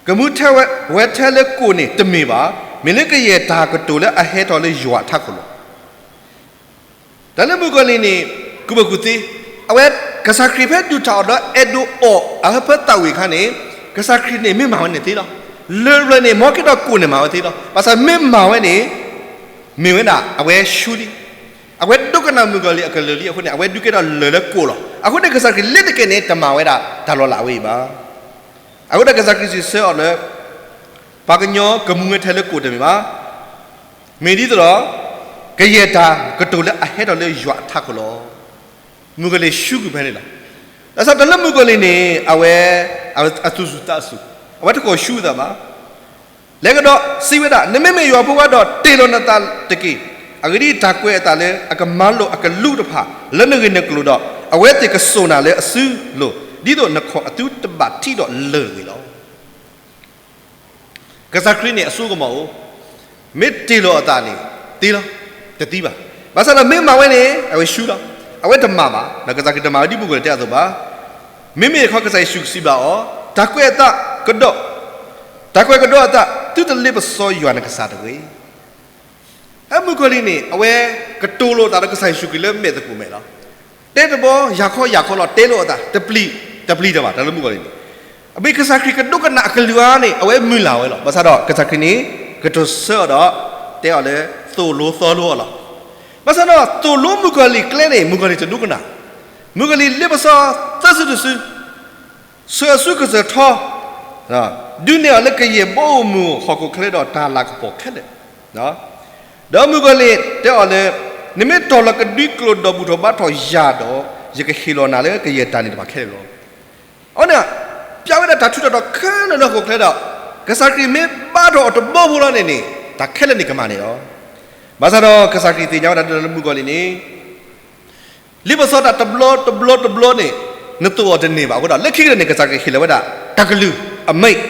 ကမူထဲဝဲထဲလၢကိၣ်န့ၣ်တမ့ၢ်ဘၣ်, မ့ၢ်လၢကယဲၢ်တၢ်ကတိၤလၢအဟဲထီၣ်လၢယွၤအထးခိၣ်လီၤ. တၢ်လၢမုၣ်ကီၤလံၢ်န့ၣ် ကူၣ်ဘၣ်ကူၣ်သ့, အဝဲကစၢ်ခရံာ်ဖဲဒုးထီၣ်အီၤဒီးအဲၣ်ဒိးအီၣ်အဟၢဖၢသးဝံၣ်အခါန့ၣ်, ကစၢ်ခရံာ်န့ၣ်မ့ၢ်မၤဝဲန့ၣ်သ့လီၤ. လၢၢ်လၢန့ၣ် မ်က့ၤဒီးကိၣ်န့ၣ်မၤဝဲသ့လီၤ. ဘၣ်ဆၣ်မ့ၢ်မၤဝဲန့ၣ် မ့ၢ်ဝဲဒၣ်အဝဲဆူလံ. အဝဲဒိကနၣ်မုၣ်ကီၤလံၢ်အကလုၢ်လံအဃိန့ၣ် အဝဲဒုးကဲထီၣ်လၢၢ်လၢကိၣ်လီၤ. အဃိန့ၣ်ကစၢ်ခရံာ်လ့ၤတက့ၢ်န့ၣ် တမၤဝဲဒၣ်တၢ်လီၤလးဝဲအံၤဘၣ်. အဃိဒီးကစၢ်ခရံာ်စံးဆၢအီၤလၢ ပှၤကညီကမူဝဲထဲလၢကိၣ်တမ့ၢ်ဘၣ်. မ့ၢ်ဒ်သိးဒီး ကယဲၢ်တၢ်ကတိၤလၢအဟဲထီၣ်လၢယွၤအထးခိၣ်လီၤ. မုၣ်ကီၤလံၢ်ဆူကွံာ်ဖဲန့ၣ်လီၤ. ဘၣ်ဆၣ်တၢ်လၢမုၣ်ကီၤလံၢ်န့ၣ် အဝဲ အသူၣ်စူၤသးစူၤ, အဝဲတကိးဆူအသးဘၣ်. လဲၤကဒီးစံးဝဲဒၣ်, နမ့မ့ၢ်ယွၤဖိခွါဒီးတ့ၢ်လီၤနသးတက့ၢ်. အဂ့ၢ်ဒ်အံၤ, တၢ်ကွဲးအသးလၢအကမၤလိာ်အကလူးတဖၣ် လၢနဂ့ၢ်နကျိၤဒီး အဝဲသ့ၣ်ကစိာ်နၤလၢအစုလိၤ, ဒ်သိးနခီၣ်အသုတဘၣ်ထံးဒီးလၢၢ်တဂ့ၤလီၤ. ကစၢ်ခရံာ်န့ၣ်အစိကမီၤအိၣ်, မ့ၢ်တ့ၢ်လီၤအသးန့ၣ် သ့လီၤ, တသံဘၣ်. ဘၣ်ဆၣ်ဒီးမ့ၢ်မၤဝဲန့ၣ် အဝဲဆူလီၤ, အဝဲတမၤဘၣ်. ဒီးကစၢ်ခရံာ်တမၤဝဲဒ်မုၣ်ကီၤလံၢ်တဲအသိးဘၣ်. မ့မ့ၢ်တခီကစၢ်ယ့ၣ်ၡူးစံးဘၣ်အီၤ, တၢ်ကွဲးအသးကဒီး, တၢ်ကွဲးကဒီးအသး, သုတလ့ပစီယွၤနကစၢ်တဂ့ၤ. အမုၣ်ကီၤလံၢ်န့ၣ် အဝဲကတိၤလိာ်သးဒီးကစၢ်ယ့ၣ်ၡူးခရံာ်လၢမဲာ်သကိးမဲာ်လီၤ. တဲတဘျီ ယၤခီယၤခီလီၤ, တဲလိာ်အသး, တပျံၤ, တပျံၤတၢ်ဘၣ်, တၢ်လၢမုၣ်ကီၤလံၢ်န့ၣ်. အမ့ၢ်ကစၢ်ခရံာ်ကဒိကနၣ်အကလုၢ်ဧါန့ၣ် အဝဲမုၢ်လၢ်ဝဲလီၤ. ဘၣ်ဆၣ်ဒီးကစၢ်ခရံာ်န့ၣ် ကတိၤဆၢအီၤဒီး တဲအီၤလၢ သိၣ်လိသီလိအီၤလီၤ. ဘၣ်ဆၣ်ဒီးသိၣ်လိမုၣ်ကီၤလံၢ်ကျဲန့ၣ် မုၣ်ကီၤလံၢ်တဒိကနၣ်. မုၣ်ကီၤလံၢ်လ့ပစီသၢစုတစု ဆှၢအစုကစၢၢ်ထီ, ဒုးနဲၣ်အီၤလၢကယဲၢ်ဘီဧိၤမုၢ်ဧိၤဟီၣ်ခိၣ်ချၢဒီးတၢ်လၤကပီၤခဲလၢာ်, ဒီးမုၣ်ကီၤလံၢ်တဲအီၤလၢ နမ့ၢ်တီၢ်လီၤကဒွံကျိာ်ဒီးဘူၣ်ထီၣ်ဘါထီၣ်ယၤဒီး ယကဟ့ၣ်လီၤနၤလၢကယဲၢ်တၢ်န့ၣ်တဖၣ်ခဲလၢာ်လီၤ. အဝဲန့ၣ် ပျဲဝဲဒၣ်တၢ်ထူးတၢ်တီၤခဲလၢာ်လၢဟီၣ်ခိၣ်ချၢဒီး ကစၢ်ခရံာ်မ့ၢ်ဘါထီၣ်အီၤတဘျီဖိလီၤန့ၣ်န့ၣ် တၢ်ခဲလၢာ်န့ၣ်ကမၤန့ၢ်လီၤ. ဘၣ်ဆၣ်ဒီးကစၢ်ခရံာ်သ့ၣ်ညါဝဲဒၣ်လၢမုၣ်ကီၤလံၢ်န့ၣ် လ့ပစီတၢ်တဘျီတဘျီတဘျီန့ၣ် နသိၣ်အီၤတန့ၢ်ဘၣ်အဃိဒီး လၢခံကတၢၢ်န့ၣ် ကစၢ်ခရံာ်ဟ့ၣ်လီၤဝဲဒၣ် တၢ်ကလုၢ်အမိၢ်,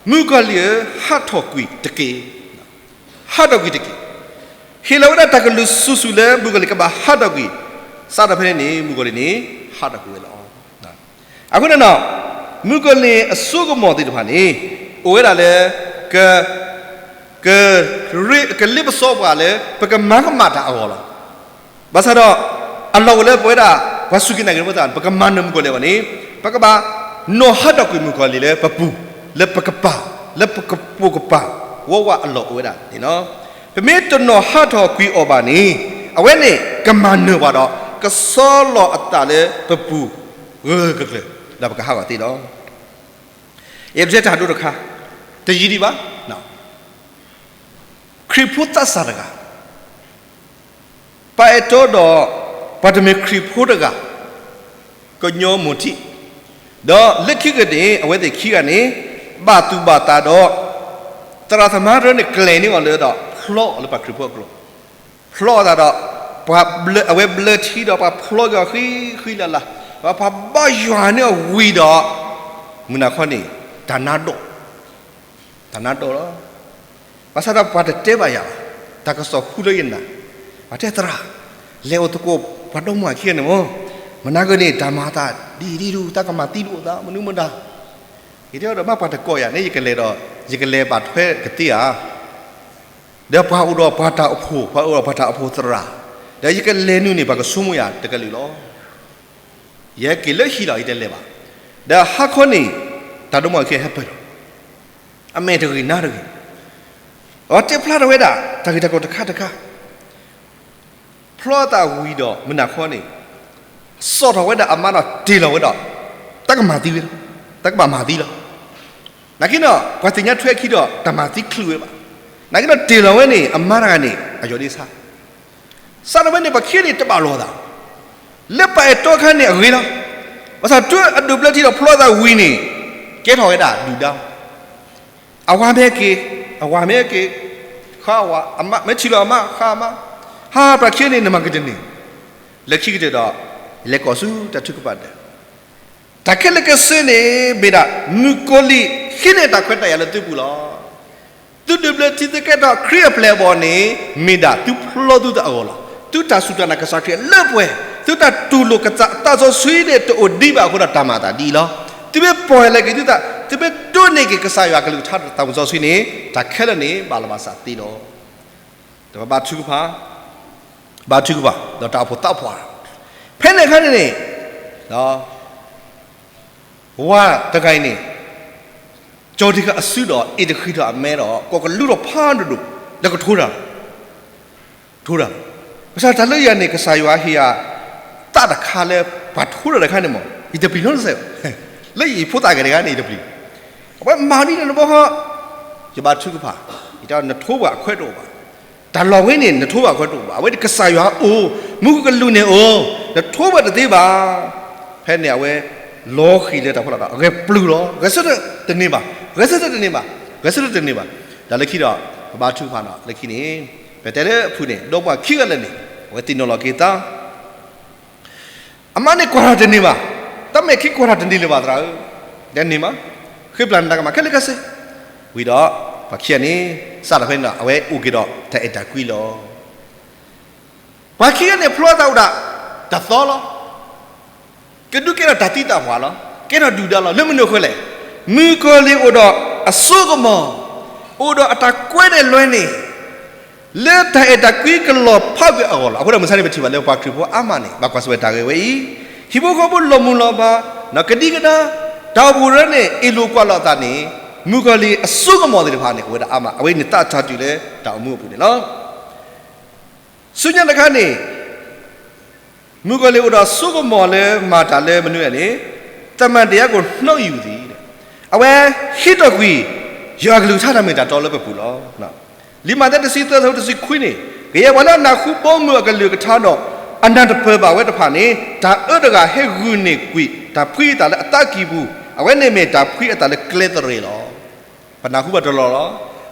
မုၣ်ကီၤလံၢ်ဧၢ, ဟးထီၣ်ကွံာ်တက့ၢ်. ဟးထီၣ်ကွံာ်တက့ၢ်. ဟ့ၣ်လီၤဝဲဒၣ်တၢ်ကလုၢ်ဆူၣ်ဆူၣ်လၢမုၣ်ကီၤလံၢ်ကဘၣ်ဟးထီၣ်ကွံာ်, စးထီၣ်ဖဲန့ၣ်န့ၣ် မုၣ်ကီၤလံၢ်န့ၣ် ဟးထီၣ်ကွံာ်ဝဲလီၤ. အဃိန့ၣ်ဒီး မုၣ်ကီၤလံၢ်အစိကမီၤသ့ၣ်တဖၣ်န့ၣ် အိၣ်ဝဲဒၣ်လၢ က ကရ့ ကလ့ပစီပှၤလၢ ပကမၤကမၣ်တၢ်အဂီၢ်လီၤ. ဘၣ်ဆၣ်ဒီး အလီၢ်အိၣ်လၢပဝဲဒၣ် ပှၤစူၢ်က့ၤနာ်က့ၤတၢ်ဖိသ့ၣ်တဖၣ်န့ၣ် ပကမၤနၢၤမုၣ်ကီၤလံၢ်အဂီၢ်န့ၣ် ပကဘၣ်နီၢ်ဟးထီၣ်ကွံာ်မုၣ်ကီၤလံၢ်လၢပပူၤ, လၢပကပၤ, လၢပကပိာ်ကပၤ ဝီဝါအလီၢ်အိၣ်ဝဲဒၣ်န့ၣ်လီၤ. ပမ့ၢ်တနီၢ်ဟးထီၣ်ကွံာ်အီၤဘၣ်န့ၣ် အဝဲန့ၣ်ကမၤနၢၤပှၤဒီး ကဆီလီၤအသးလၢပပူၤ ဂၢၢ်ဂၢၢ်ကျၢၤကျၢၤ ဒီးပကဟးဂီၤသ့လီၤ. ယတဲတၢ်ဒိတခါ, တယံာ်ဒံးဘၣ်, ခရံာ်ဖိသးစၢ်တဂၤ, ပှၤအဲၣ်တီဒီး ပှၤတမ့ၢ်ခရံာ်ဖိတဂၤ, ကညီမိၢ်ထံး, ဒီးလၢခံကတၢၢ်န့ၣ် အဝဲသ့ၣ်ခံဂၤန့ၣ် ဘၣ်သူၣ်ဘၣ်သးဒီး သရၣ်သမါတဖၣ်န့ၣ် ကျဲၤန့ၢ်အီၤလၢဒီး ဖျီအီၤလၢပှၤခရံာ်ဖိအကျိာ်, ဖျီအသးဒီး ပှၤဘျၢ အဝဲဘျၢထံဒီးပှၤဖျီက့ၤအီၤဃံဃံလၤလၤ, ဒီးပှၤဘါယွၤန့ၢ်အီၤဝံၤဒီး မုၢ်နၤခီန့ၣ် တၢ်နါဒိၣ် တၢ်နါဒိၣ်လီၤ. ဘၣ်ဆၣ်ဒီးပှၤတတဲဘၣ်ယၤဘၣ်, တၢ်ကစီၣ်ဟူလၢယနၢ်, ပှၤတဲသရၣ်, လဲၤအိၣ်သကိးပှၤဒီမါဝၤခံဂၤန့ၣ်မ့ၢ်, မနၤဂ့ၤန့ၣ် တၢ်မၤအသးဒ်အံၤဒ်ဒူၣ် တၢ်ကမၤသံဒိၣ်အသး မနုၤမတၤ, ယတဲဒီးမ့ၢ်ပှၤတကိးယၤန့ၣ် ယကလဲၤဒီး ယကလဲၤဘၣ်ထွဲကသ့ဧါ, ဒီးပှၤအိၣ်ဒီးပှၤတၢ်အိၣ်ဖှိၣ် ပှၤအိၣ်ဒီးပှၤတၢ်အိၣ်ဖှိၣ်သရၣ်, ဒီးယကလဲၤနုာ်န့ၣ် ပှၤကဆိကမိၣ်ယၤတကလုာ်လီၤ. ယဟဲက့ၤလၢဟံၣ်လီၤ ယတလဲၤဘၣ်. ဒီးဟါခီန့ၣ် တၢ်ဒိမါဝၤခံဂၤဟဲပၢၢ်လီၤ, အမဲာ်တဂ့ၤနါတဂ့ၤ, အဝဲတဲဖျါထီၣ်ဝဲဒၣ် တၢ်ဂ့ၢ်တၢ်ကျိၤတခါတခါ, ဖျီအသးဝံၤဒီးမုၢ်နၤခီန့ၣ် စိာ်ထီၣ်ဝဲဒၣ်အမါဒီးတ့ၢ်လီၤဝဲဒီး တၢ်ကမၤသံဝဲလီၤ, တၢ်ကဘၣ်မၤသံလီၤ. နာ်က့ဒီး ပှၤသ့ၣ်ညါထွဲအခံဒီး တၢ်မၤသံချုးဝဲဘၣ်. နာ်က့ဒီးတ့ၢ်လီၤဝဲန့ၣ် အမါတဂၤန့ၣ် အယီၢ်ဒ့ဆါ, စးထီၣ်ဝဲန့ၣ် ပှၤခံဂၤန့ၣ်တဘၣ်လိာ်သး, လၢပှၤအဲၣ်တီအခါန့ၣ်အဂ့ၤလီၤ. ဘၣ်ဆၣ်တုၤအဒိးဘျၢထံဒီးဖျီအသးဝံၤန့ၣ် ကဲထီၣ်ဝဲဒၣ်ဒုၣ်ဒါ အဝၤမ့ၢ်က့ၤ, အဝၤမ့ၢ်က့ၤ, ဃါအဝၤ, အမါမ့ၢ်ထံၣ်လီၤအမါ ဃါအမါ, ဟါပှၤခံဂၤန့ၣ် နမၤကတန့ၢ်, လၢခံကတၢၢ်ဒီး လဲၤကိးဆူတၢ်ထုကဖၣ်ဒၢး, တၢ်ခဲလၢာ်ကဆၢန့ၣ် မ့ၢ်ဒၣ်မုၣ်ကီၤလံၢ်ဟံးန့ၢ်တၢ်ခွဲးတၢ်ယာ်လၢသုပူၤလီၤ. သုဒုးဘျၢထံသုကဲထီၣ်ခရံာ်အပျဲၢ်အဘီၣ်န့ၣ် မ့ၢ်ဒၣ်သုဖျီသုသးအဂီၢ်လီၤ. သုတၢ်စူၢ်တၢ်နာ်ကစၢ်ခရံာ်အလၢပှဲၤ, သုတၢ်တူၢ်လိာ်ကစၢ်သးစီဆှံန့ၣ် တအိၣ်ဒံးဘၣ်အဃိဒီးတၢ်မၤအသးဒ်အံၤလီၤ. သုမ့ၢ်ပီၢ်ယၢ်လီၤက့ၤသုသး သုမ့ၢ်ဒိးန့ၢ်က့ၤကစၢ်ယွၤအကလုၢ်ကထါဒီးသးစီဆှံန့ၣ် တၢ်ခဲလၢာ်န့ၣ် ဘၣ်လီၤဘၣ်စးသ့လီၤ. တဘၣ်ထုကဖၣ်, ဘါထုကဖၣ် ဒီးတၢ်အိၣ်ဖှိၣ်သးပှၢ်. ဖဲန့ၣ်အခါန့ၣ်န့ၣ် ဝၤတဂၤအံၤန့ၣ် ကၠီၤတံၢ်ဃာ်အစုဒီး အ့ၣ်တဃံးထီၣ်အမဲဒီး ကိးကလူထီၣ်ဖးဒိၣ်ဒိၣ် လၢကထိတၢ်လီၤ. ထိတၢ်လီၤ. ဘၣ်ဆၣ်တၢ်လၢယၤန့ၣ် ကစၢ်ယွၤဟ့ၣ်ယၤ သးတခါလၢ ပှၤထိတၢ်တခါန့ၣ်မး ယတပျံၤနီတစဲးဘၣ်. လၢယဖိသၣ်ဂၤတဂၤန့ၣ် ယတပျံၤ. အဝဲမၤဒ်န့ၣ်တဘျီဃီ ယဘါထုကဖၣ်, ယတဲ နထိပှၤအခွဲးတအိၣ်ဘၣ်. တၢ်လီၢ်ဝဲန့ၣ် နထိပှၤအခွဲးတအိၣ်ဘၣ်. အဝဲန့ၣ်ကစၢ်ယွၤအိၣ်, မူခိၣ်ကလူးန့ၣ်အိၣ်, နထိပှၤတသ့ဘၣ်. ဖဲန့ၣ်အဝဲ လီၤဃံၤလၢတၢ်ဖီလာ်ဒီး အဂဲၤပျုၢ်လီၤ. ဂဲၤဆၢထၢၣ်တန့ၢ်ဘၣ်, ဂဲၤဆၢထၢၣ်တန့ၢ်ဘၣ်, ဂဲၤဆၢထၢၣ်တန့ၢ်ဘၣ်. တၢ်လၢခံဒီး ပဘါထုကဖၣ်နီၤ လၢခံန့ၣ် ပတဲလၢအဖုၣ်န့ၣ် ဒီပုၢ်ဝဲၢ်ခံဂၤလၢာ်န့ၣ် အဝဲသ့ၣ်နီၣ်လီၤက့ၤသး အမါန့ၣ်ကွၢ်တၢ်တန့ၢ်ဘၣ်, တၢ်မဲာ်ခံကွၢ်တၢ်တန့ၢ်လၢၤဘၣ်သရၣ်ဧၢ, တန့ၢ်မး, ဃ့ပျၢ်နတၢ်ကမၣ်ခဲလၢာ်ခဲဆ့, ဝံၤဒီး ပှၤခံဂၤန့ၣ် စးထီၣ်ဖဲန့ၣ်ဒီး အဝဲအိၣ်က့ၤဒီးတၢ်အဲၣ်တၢ်ကွံလီၤ. ပှၤခံဂၤန့ၣ် ဖျီသးအိၣ်ဒၣ် တသီလီၤ. ကဒုးကဲထီၣ်တၢ်သံတၢ်ပှၢ်လီၤ, ကဲထီၣ်ဒုၣ်ဒါလီၤ. လၢမနုၤအဃိလဲၣ်, မုၣ်ကီၤလံၢ်အိၣ်ဒီးအစိကမီၤ, အိၣ်ဒီးအတၢ်ကွဲးနဲၣ်လွဲန့ၣ် လၢတၢ်အဲၣ်တၢ်ကွံကလီၤဖးကွံာ်အဂီၢ်လီၤ. အဃိဒီးမုၢ်ဆါန့ၣ် ပထံၣ်ဘၣ်လၢပှၤခရံာ်ဖိအါမးန့ၣ် ဘၣ်ကွၢ်ဆၢၣ်မဲာ်တၢ်ဂ့ၢ်ဝဲအံၤ, ဟံၣ်ဖိဃီဖိလီၤမုၢ်လီၤဖး, ကဒံကဒါ, တၢ်အိၣ်ဖှိၣ်ရၢန့ၣ် အ့ၣ်လိာ်ကွၢ်လိာ်အသးန့ၣ် မုၣ်ကီၤလံၢ်အစိကမီၤသ့ၣ်တဖၣ်န့ၣ် အိၣ်ဝဲဒၣ်အါမး, အဝဲန့ၣ်သးတၢ်တုၤလၢတၢ်အိၣ်မူအပူၤန့ၣ်လီၤ. ဆူညါတခါန့ၣ် မုၣ်ကီၤလံၢ်အိၣ်ဒီးစိကမီၤလၢမၤတၢ်လၢမနုၤလဲၣ်န့ၣ်, သမ္မာတရားကို နှုတ်ယူသည်, အဝဲဟ့ၣ်ထီၣ်ကွံာ် ယွၤကလုၢ်ကထါတၢ်မ့ၢ်တၢ်တီလၢပပူၤလီၤ. လံာ်မးသဲတဆံသၢ ဆၢဖိတဆံခွံန့ၣ်, ကယဲၢ်ပှၤလၢအနၢ်ဟူဘီမုၢ်အကလုၢ်ကထါဒီး အနၢ်တပၢၢ်ဘၣ်ဝဲတဖၣ်န့ၣ်, တၢ်အၢတဂၤဟဲဂုာ်န့ၢ်ကွံာ်တၢ်ဖှံအသးလၢအသးကံၢ်ပူၤ, အဝဲန့ၣ်မ့ၢ်တၢ်ဖှံအသးလၢကျဲသရ့ၣ်လီၤ. ပနၢ်ဟူဘၣ်တလီၢ်လီၤ.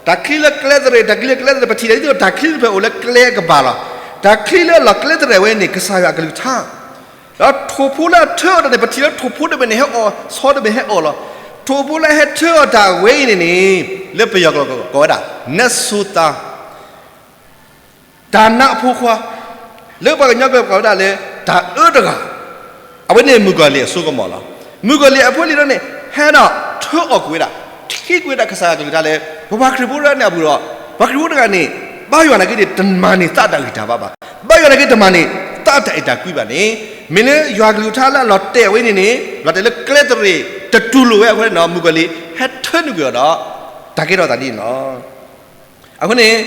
တၢ်ချံလၢကျဲသရ့ၣ်, တၢ်ချံလၢကျဲသရ့ၣ်, ပထံၣ်လၢဒ်သိးတၢ်ချံတဖျၢၣ်အိၣ်လၢကျဲအကပၤလီၤ. တၢ်ချံလၢအလီၢ်ကျဲသရ့ၣ်ဝဲန့ၣ် ကစၢ်ယွၤအကလုၢ်ကထါ ဒီးထိၣ်ဖိလၢအထၢအီၣ်တၢ်န့ၣ် ပထံၣ်လၢထိၣ်ဖိတဘ့ၣ်န့ၣ်ဟဲအီၣ်, ဆီတဘ့ၣ်ဟဲအီၣ်လီၤ. ထိၣ်ဖိလၢအဟဲထၢအီၣ်တၢ်ဝဲအံၤန့ၣ်န့ၣ် လၢပယီၤကျိာ်ကိးဝဲဒၣ် နၢဆိသါ တၢ်နးအဖိခွါ, လၢပှၤကညီကျိာ်ကိးဝဲဒၣ်လၢ တၢ်အၢတဂၤ, အဝဲန့ၣ်မုၣ်ကီၤလံၢ်အစိကမီၤလီၤ. မုၣ်ကီၤလံၢ်အဖိလံၤဒီးန့ၣ် ဟဲဒီးထၢအီၣ်ကွံာ်ဝဲဒၣ်, ထံၣ်ကွံာ်ဝဲဒၣ်ကစၢ်ယွၤကလုၢ်ကထါလၢ ပပှၤခရံာ်ဖိတဂၤန့ၣ်အပူၤဒီး ပှၤခရံာ်ဖိတဂၤန့ၣ် ဘါယွၤနာ်က့န့ၣ် တမၤန့ၢ်သးတၢ်ဂံၢ်တၢ်ဘါဘၣ်. ဘါယွၤနာ်က့တမၤန့ၢ် သးတၢ်အဲၣ်တၢ်ကွံဘၣ်န့ၣ် မ့ၢ်လၢယွၤကလုၢ်ကထါလၢအလီၤတဲာ်ဝဲန့ၣ်န့ၣ် လီၤတဲာ်လၢကျဲသရ့ၣ် တတူၢ်လိာ်ဝဲအဃိန့ၣ်ဒီး မုၣ်ကီၤလံၢ် ဟဲထၢနုာ်ကွံာ်အီၤဒီး တၢ်ကဲထီၣ်သးဒ်န့ၣ်လီၤ. အဃိန့ၣ်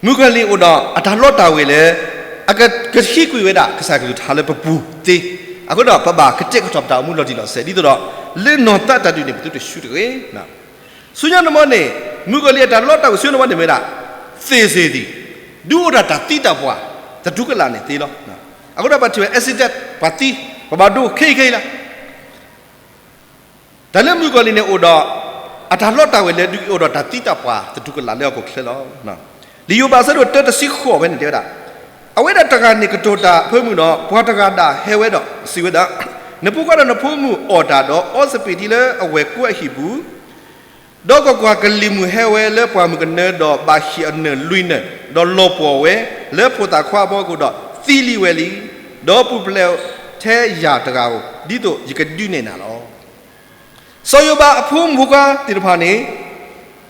မုၣ်ကီၤလံၢ်အိၣ်ဒီးအတၢ်လီတၢ်ဝ့ၤလၢ အက ကဟံးကွံာ်ဝဲဒၣ် ကစၢ်ကလုၢ်ကထါလၢပပူၤသ့, အဃိဒီးပဘၣ်ကတဲာ်ကတီၤပတၢ်အိၣ်မူလီၤတံၢ်လီၤဆဲး ဒ်သိးဒီး လၢနီၢ်သးတၢ်ဒုးန့ၣ် ပသုတဆူၣ်တဂ့ၤ. ဆူညါန့ၣ်မ့ၢ်န့ၣ် မုၣ်ကီၤလံၢ်အတၢ်လီတၢ်ဝ့ၤဆူညါန့ၣ်မ့ၢ်ဝဲဒၣ် သ့ၣ်သ့ၣ်သံၣ်, ဒုးအိၣ်ဒၣ်တၢ်သံတၢ်ပှၢ် သတူၢ်ကလာ်န့ၣ်သ့လီၤ. အဃိဒီးပထံၣ်ဝဲ accident ပှၤသံ, ပဘၣ်ဒိခဲအံၤခဲအံၤလီၤ. တၢ်လၢမုၣ်ကီၤလံၢ်န့ၣ်အိၣ်ဒီး အတၢ်လီတၢ်ဝ့ၤလၢဒုးအိၣ်ဒီးတၢ်သံတၢ်ပှၢ်သတူၢ်ကလာ်လၢဟီၣ်ခိၣ်ချၢလီၤ. လံာ်ယိၤဘးအဆၢဒိၣ်တၢတဆံဃိးဖဲန့ၣ်တဲဝဲဒၣ်, အဝဲဒၣ်တဂၤန့ၣ်ကတိၤတၢ်အဖၢမုၢ်ဒီး ပှၤတဂၤဒၣ်ဟဲဝဲဒီးစံးဝဲဒၣ်, နဖိခွါဒီးနဖိမုၣ်အီၣ်တၢ်ဒီးအီစပံးထံလၢအဝဲၢ်ကိအဟံၣ်ပူၤ ဒီးကွၢ်ကွၢ်, ကလံၤမုၢ်ဟဲဝဲလၢပှၢ်မုၢ်ကနၢဒီးဘၣ်ဟံၣ်အနၢၣ်လွံၢ်နၢၣ်, ဒီးလီၤပှီၢ်ဝဲလၢဖိသၣ်ခွါအဖီခိၣ်ဒီးသံလံဝဲလံ, ဒီးပူၤဖျဲးထဲယၤတဂၤဧိၤ, ဒ်သိးယကဒုးနဲၣ်နၤလီၤ. စီၤယိၤဘးအဖိမုၣ်ဖိခွါသ့ၣ်တဖၣ်န့ၣ်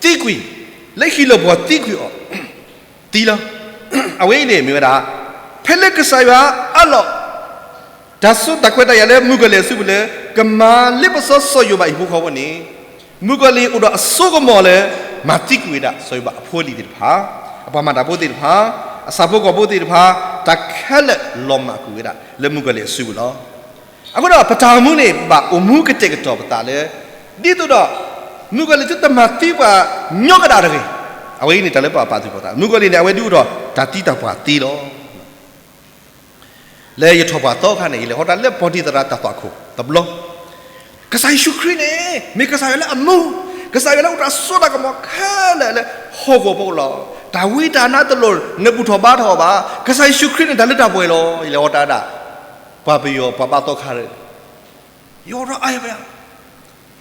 သံကွံာ်, လၢဟံၣ်လီၢ်ပှီၢ်သံကွံာ်အီၤ, သံလီၤ. အဝဲအံၤန့ၣ်မ့ၢ်ဝဲဒၣ် ဖဲလၢကစၢ်ယွၤအးလီၤ တၢ်စိတၢ်ခွဲးတၢ်ယာ်လၢမုၣ်ကီၤလံၢ်အစုပူၤလၢ ကမၤလ့ပစီစီၤယိၤဘးအဟံၣ်ဖိဃီဖိန့ၣ်, မုၣ်ကီၤလံၢ်အိၣ်ဒီးအစိကမီၤလၢ မၤသံကွံာ်ဝဲဒၣ် စီၤယိၤဘးအဖိအလံၤသ့ၣ်တဖၣ်, အပှၤမၤတၢ်ဖိသ့ၣ်တဖၣ်, အဆၣ်ဖိကီၢ်ဖိသ့ၣ်တဖၣ်, တၢ်ခဲလၢာ်လီၤမၢ်ကွံာ်ဝဲဒၣ် လၢမုၣ်ကီၤလံၢ်အစုပူၤလီၤ. အဃိဒီးပတၢ်အိၣ်မူန့ၣ် ဘၣ်အိၣ်မူကတဲာ်ကတီၤပသးလၢ ဒ်သိးဒီး မုၣ်ကီၤလံၢ်သုတမၤသံပှၤညီကဒၣ်တဂ့ၤ. အဝဲအံၤန့ၣ် တၢ်လၢပဘၣ်ပာ်သူၣ်ပာ်သး, မုၣ်ကီၤလံၢ်န့ၣ် အဝဲဒုးအိၣ်ဒီးတၢ်သံတၢ်ပှၢ်သ့လီၤ. လၢယထီၣ်ပှၢ်သီအခါန့ၣ် ယလဲၤဟီတၢ်လၢပီၤတံၢ်သရၣ်တၢ်သွၣ်ခိၣ်တဘျီ, ကစၢ်ယ့ၣ်ၡူးခရံာ်န့ၣ် မ့ၢ်ကစၢ်ယွၤလၢအမူ, ကစၢ်ယွၤလၢအိၣ်တၢ်စိတၢ်ကမီၤခဲလၢာ်လၢဟီၣ်ခိၣ်ဖိလီၤ. တၢ်ဝံတၢ်နါတလိၣ်နဘူၣ်ထီၣ်ဘါထီၣ်အီၤဘၣ်. ကစၢ်ယ့ၣ်ၡူးခရံာ်န့ၣ် တၢ်လၢတၢ်ပှဲၤလီၤ. ယလဲၤဟီတၢ်ဒၣ် ပှၤပယီၤပှၤဘါသီခါဒီး ယအိၣ်ဒီးအါယၤ,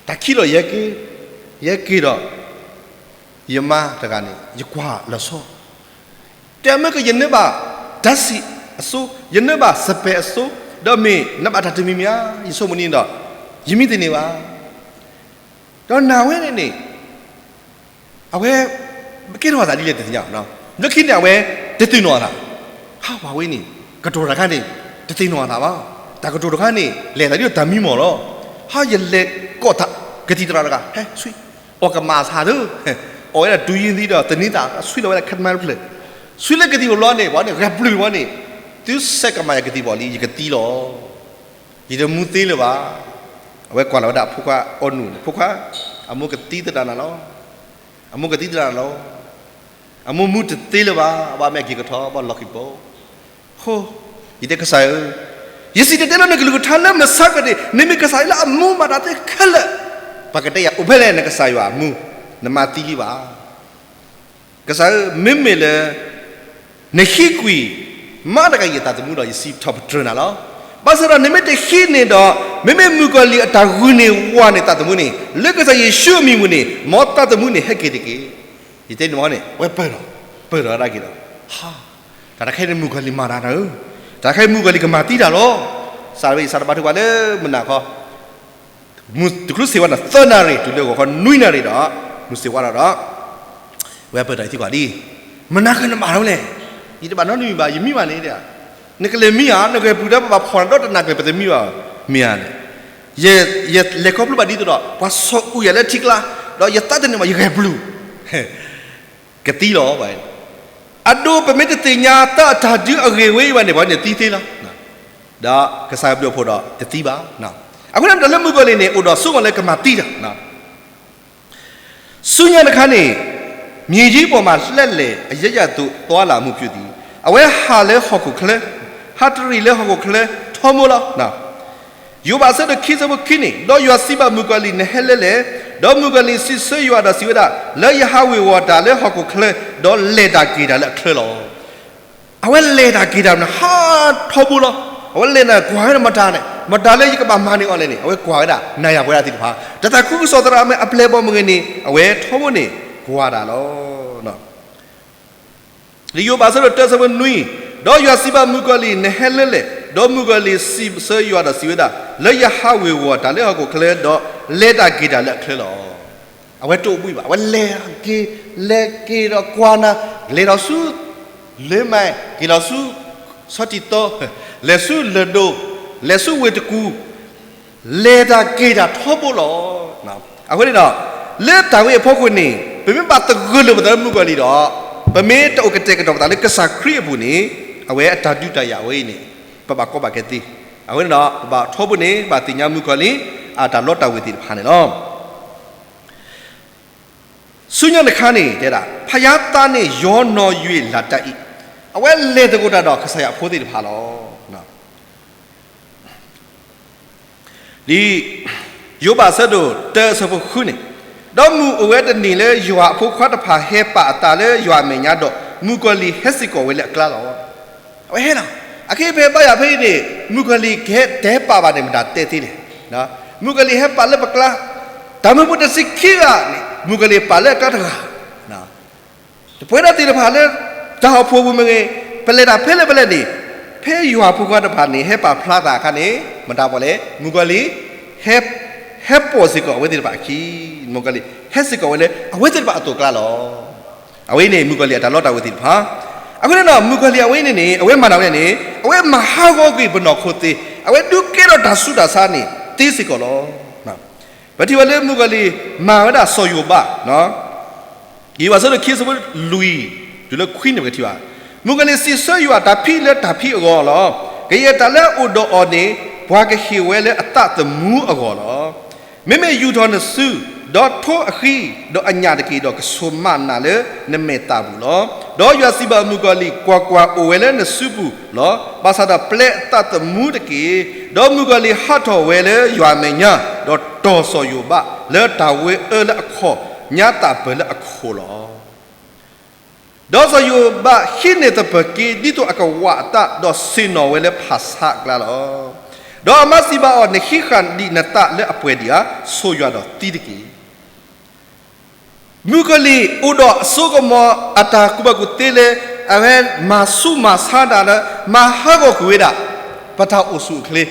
တၢ်ခံလီၤ ယဲက့ၤ, ယဲက့ၤဒီး ယမါတဂၤန့ၣ် ယကွၢ်လီၤဆီ, တဲမ့ၢ်က ယနၢဘၣ်ဓာတ်ဆီအစိ, ယနၢဘၣ်စပဲာ်အစိ, ဒီးမ့ၢ်နဘၣ်တၢ်တမံၤမံၤဧါ, ယဆိကမိၣ်န့ၣ်ဒီး ယမံတန့ၢ်ဘၣ်. ဒီးနၤဝဲန့ၣ်န့ၣ် အဝဲ ကဲထီၣ်အသးဒ်လဲၣ်တသ့ၣ်ညါ, လၢခံန့ၣ် အဝဲတသ့ၣ်နီၣ်အသး, ဟါ ပှၤဝဲန့ၣ် ကတိၤတၢ်တခါန့ၣ် တသ့ၣ်နီၣ်အသးဘၣ်, တၢ်ကတိၤတခါန့ၣ် လဲၤသးဒ်တၢ်မံမီၢ်လီၤ, ဟါ ယလဲၤကိးတၢ်ကသံၣ်သရၣ်တဂၤ ဟဲ ဆွံ အီၣ်ကမၣ်ဆၣ်သၢ, အီၣ်ဝဲဒၣ်တူၤယံၤသံဒီးသန့ၤသၣ် ဆွံလီၤဝဲဒၣ်ခဲမါတဖျၢၣ်, ဆွံလၢကသံၣ်ဘိၣ်ဘျီန့ၣ် ပှၤန့ၣ် ဂဲၤပျုၢ်ဝဲန့ၣ်, သုဆဲးကမၣ်ယကသံၣ်ဘိၣ်လံ ယကသံလီၤ, ယတမူသ့လၢၤဘၣ်. အဝဲကွၢ်လီၤဝဲဒၣ်အဖိခွါအီနူၢ်န့ၣ်, ဖိခွါ, အမိၢ်ကသံသဒၣ်နၤလီၤ, အမိၢ်ကသံသဒၣ်နၤလီၤ, အမိၢ်မူတသ့လၢၤဘၣ်, ဘၣ်မ့ၢ်အက့ၤကထီ ဘၣ်လီၤက့ၤဘိ, ဃိ, ယတဲကစၢ်ဧၢ, ယစံၣ်တဲၤတဲလီၤနကလုၢ်ကထါလၢမုၢ်ဆါခီန့ၣ် နမ့ၢ်ကစၢ်လၢအမူမၤတၢ်သ့ခဲလၢာ်, ပှၤကတဲယၤအိၣ်ဖဲလဲၣ် နကစၢ်ယွၤအမူ, နမၤသံလံဘၣ်. ကစၢ်ဧၢ, မ့မ့ၢ်လၢ နဟံးကွံာ် မါတဂၤအံၤအသးသမူဒီး ယစံးထီၣ်ပတြၢၤနၤလီၤ. ဘၣ်ဆၣ်ဒီးနမ့ၢ်တဟံးန့ၣ်ဒီး မ့မ့ၢ်မုၣ်ကီၤလံၢ်အတၢ်ဂုာ်န့ၢ်ဝၤန့ၣ်သးသမူန့ၣ် လၢကစၢ်ယ့ၣ်ၡူးအမံၤအပူၤန့ၣ် မ်သးသမူန့ၣ်ဟဲက့ၤတက့ၢ်. ယတဲန့ၣ်မ့ၢ်န့ၣ် အဝဲပၢၢ်ထီၣ်, ပၢၢ်ထီၣ်ဝဲဒၣ်က့ၤဒီး, ဟါ, တၢ်တခါအံၤန့ၣ်မုၣ်ကီၤလံၢ်မၤတၢ်နၤဧၢ, တၢ်တခါအံၤမုၣ်ကီၤလံၢ်ကမၤသံတၢ်လီၤ. စးဝဲအံၤ စးတဘါထုကဖၣ်လၢမုၢ်နၤခီ မုၢ်တချုးဆ့ၣ်ဝါန့ၣ် သၢနၣ်ရံၣ် တုၤလၢဂီၤခီနွံနၣ်ရံၣ်ဒီး မုၢ်ဆ့ၣ်ဝါထီၣ်ဒီး ဝဲပၢၢ်ထီၣ်အံၤသံကွၢ်ဒ်အံၤ, မနၤကနမၤထီၣ်လဲၣ်, ယတဘၣ်နီတမံၤဘၣ် ယမံဘၣ်န့ၣ်, နကလဲၤမံဧါ, နဂဲၤပျုၢ်ဒီးပဘၣ်ဖီၣ်နၤဒီးတနၢ်ကျၢၤပတမံဘၣ်, မ့ၢ်ဧါန့ၣ်, ယလဲၤခီဖျိဘၣ်ဒ်သိးဒီး ပှၤဆီၣ်အုၣ်ယၤလၢထံကျါ, ဒီးယသးတန့ၢ်ဘၣ် ယဂဲၤပျုၢ် ကသံလီၤဘၣ်. အဒိ ပမ့ၢ်တသ့ၣ်ညါတၢ်အတၢ်ဒုးအဂ့ၢ်ဝဲအံၤဘၣ်န့ၣ် ပှၤန့ၣ်သံသ့လီၤ. ဒီးကစၢ်ယွၤဘျုးဖှိၣ်ဒီးတသံဘၣ်. အဃိန့ၣ် တၢ်လၢမုၣ်ကီၤလံၢ်န့ၣ် အိၣ်ဒီးစိကမီၤလၢကမၤသံတၢ်. ဆူညါတခါန့ၣ် မြေကြီးပေါ်မှာ လှည့်လည်အရပ်ရပ်သို့ သွားလာမှုပြုသည်, အဝဲဟးလၢဟီၣ်ခိၣ်ချၢ, ဟးတရံးလၢဟီၣ်ခိၣ်ချၢ ထီဘိလီၤ. ယိၤဘး အဆၢဒိၣ်ခံ အဆၢဖိခံန့ၣ်, ဒီးယွၤစံးဘၣ်မုၣ်ကီၤလံၢ်, နဟဲလၢလဲၣ်. ဒီးမုၣ်ကီၤလံၢ်စံးဆၢယွၤဒီးစံးဝဲဒၣ်, လၢယဟးဝ့ၤဝီၤတၢ်လၢဟီၣ်ခိၣ်ချၢ, ဒီးလဲၤတၢ်က့ၤတၢ်လၢအချၢလီၤ. အဝဲလဲၤတၢ်က့ၤတၢ်န့ၣ် ဟးထီဘိလီၤ. အဝဲလဲၤန့ၣ် ကွၢ်ဝဲဒၣ်မတၤန့ၣ်, မတၤလၢယကဘၣ်မၤန့ၢ်အီၤလဲၣ်န့ၣ် အဝဲကွၢ်ဝဲဒၣ်နၤယၤပဝဲဒၣ်သ့ၣ်တဖၣ်, တၢ်သးခုကစီၣ်သရၣ်မ့ၢ်အပျဲၢ်အဘီၣ်မ့ၢ်ဂ့ၤန့ၣ် အဝဲထီဘိန့ၣ် ကွၢ်တၢ်လီၤ. လံာ်ယိၤဘး အဆၢဒိၣ်တၢ အဆၢဖိနွံ, ဒီးယွၤစံးဘၣ်မုၣ်ကီၤလံၢ်, နဟဲလၢလဲၣ်. ဒီးမုၣ်ကီၤလံၢ်စံးဆၢယွၤဒီးစံးဝဲဒၣ်, လၢယဟးဝ့ၤဝီၤတၢ်လၢဟီၣ်ခိၣ်ချၢ, ဒီးလဲၤတၢ်က့ၤတၢ်လၢအချၢလီၤ. အဝဲတအိၣ်ဘှံးဘၣ်, အဝဲလဲၤက့ၤ, လဲၤက့ၤဒီးကွၢ်နၤ, လဲၤဒီးဆူ လၢမဲာ်, က့ၤလီၤဆူ ဆီတံၢ်သီ, လဲၤဆူလၢၢ်ဒိၣ်, လဲၤဆူဝ့ၢ်တကူၣ်, လဲၤတၢ်က့ၤတၢ်ထီဘိလီၤ. အဃိန့ၣ်ဒီး လၢတၢ်ဝဲအဖီခိၣ်န့ၣ် ပမ့ၢ်ဘၣ်သဂၢၢ်လိာ်ပသးလၢမုၣ်ကီၤလံၢ်ဒီး ပမ့ၢ်တအိၣ်ကတဲာ်ကတီၤပသးလၢကစၢ်ခရံာ်အပူၤန့ၣ် အဝဲအတၢ်ဒုးတၢ်ယၤဝဲအံၤန့ၣ် ပဘၣ်ကီဘၣ်ခဲသ့. အဃိန့ၣ်ဒီး ပဘၣ်ထီဘိန့ၣ် ဘၣ်သ့ၣ်ညါမုၣ်ကီၤလံၢ် အတၢ်လီတၢ်ဝ့ၤသ့ၣ်တဖၣ်န့ၣ်လီၤ. ဆူညါတခါန့ၣ် တဲဒၣ် ဘုရားသခင်နှင့် ရောနှော၍ လာတတ်၏, အဝဲလဲၤသကိးတၢ်ဒီးကစၢ်ယွၤအဖိသ့ၣ်တဖၣ်လီၤ. ဒ်ယိၤဘး အဆၢဒိၣ်တၢ အဆၢဖိဃုန့ၣ်, ဒီးမုၢ်အိၣ်ဝဲတနံၤလၢယွၤအဖိခွါတဖၣ်ဟဲပာ်အသးလၢယွၤအမဲာ်ညါဒီး မုၣ်ကီၤလံၢ်ဟဲစ့ၢ်ကီးဝဲလၢအကျါလီၤ. အဝဲဟဲလီၤ. အခဲအံၤဖဲဘါယွၤဖဲအံၤန့ၣ် မုၣ်ကီၤလံၢ်ကဟဲတဲပာ်ဘၣ်န့ၣ် မတၤတဲသ့လဲၣ်. မုၣ်ကီၤလံၢ်ဟဲပာ်လၢပကျါ, တၢ်မၢဖိတဆံခံဂၤန့ၣ် မုၣ်ကီၤလံၢ်ပာ်လၢအကျါတဂၤ တပှဲၤဒၣ်သ့ၣ်တဖၣ်လၢ တၢ်ဟီၣ်ခိၣ်ပူၤမ့ၢ်ဂ့ၤ, ပလဲၤတၢ်ဖဲလဲၣ်ဖဲလဲၣ်န့ၣ်, ဖဲယွၤဖိခွါတဖၣ်န့ၣ် ဟဲပာ်ဖျါသးအခါန့ၣ် မတၤပီၣ်လဲၣ်, မုၣ်ကီၤလံၢ် ဟဲပိာ်စ့ၢ်ကီးအဝဲသ့ၣ်တဖၣ်အခံ, မုၣ်ကီၤလံၢ် ဟဲစ့ၢ်ကီးဝဲလၢအဝဲသ့ၣ်တဖၣ်အသိးအကျါလီၤ. အဝဲအံၤန့ၣ် မုၣ်ကီၤလံၢ်အတၢ်လီတၢ်ဝ့ၤသ့ၣ်တဖၣ်. အဃိန့ၣ်ဒီး မုၣ်ကီၤလံၢ်အဝဲအံၤန့ၣ်န့ၣ် အဝဲမၤတၢ်ဝဲန့ၣ် အဝဲမၤဟးဂီၤကွံာ်ပနီၢ်ခိသ့, အဝဲဒုးကဲထီၣ်တၢ်ဆူးတၢ်ဆါန့ၣ်သ့စ့ၢ်ကီးလီၤ. ပထံၣ်ဝဲလၢမုၣ်ကီၤလံၢ်မၤဝဲဒၣ်စီၤယိၤဘး, ယိၤဘး အဆၢဒိၣ်ခံ အဆၢဖိလွံၢ် တုၤလၢခွံန့ၣ် ပကထံၣ်ဘၣ်, မုၣ်ကီၤလံၢ်စံးဆၢယွၤ, တၢ်ဖံးလၢတၢ်ဖံးအဂီၢ်လီၤ. ကယဲၢ်တၢ်လၢအအိၣ်ဒီးအီၤန့ၣ် ပှၤကဟ့ၣ်ဝဲလၢအသးသမူအဂီၢ်လီၤ. မ့မ့ၢ်ယူာ်ထီၣ်နစု, ဒီးထိအဃံ, ဒီးအညၣ်တက့ၢ်, ဒီးကဆိၣ်မးနၤလၢနမဲာ်သၣ်ပူၤလီၤ. ဒီးယွၤစံးဘၣ်မုၣ်ကီၤလံၢ်, ကွၢ်ကွၢ်, အိၣ်ဝဲလၢနစုပူၤလီၤ. ဘၣ်ဆၣ်ဒီးပျဲအသးသမူတက့ၢ်. ဒီးမုၣ်ကီၤလံၢ်ဟးထီၣ်ဝဲလၢယွၤအမဲာ်ညါ, ဒီးတီၢ်စီၤယိၤဘး လၢတၢ်ဝဲအၢလၢအခီၣ်, ညါသၣ်ပၢၢ်လၢအခိၣ်လီၤ. ဒီးစီၤယိၤဘးဟံးန့ၢ်သပၢၤက့ ဒ်သိးအကဝးအသး, ဒီးဆ့ၣ်နီၤဝဲလၢဖၣ်ဆါအကျါလီၤ. ဒီးအမါစံးဘၣ်အီၤ, နဟံးဃာ်ဒံးနသးလၢအပှဲၤဒံးဧါ, ဆိၣ်ယွၤဒီးသံတက့ၢ်. မုၣ်ကီၤလံၢ်အိၣ်ဒီးအစိကမီၤ အတၢ်ကူၣ်ဘၣ်ကူၣ်သ့လၢ အဝဲမၤဆူးမၤဆါတၢ်လၢ မၤဟးဂီၤကွံာ်ဝဲဒၣ် ပတၢ်အိၣ်ဆူၣ်အိၣ်ချ့,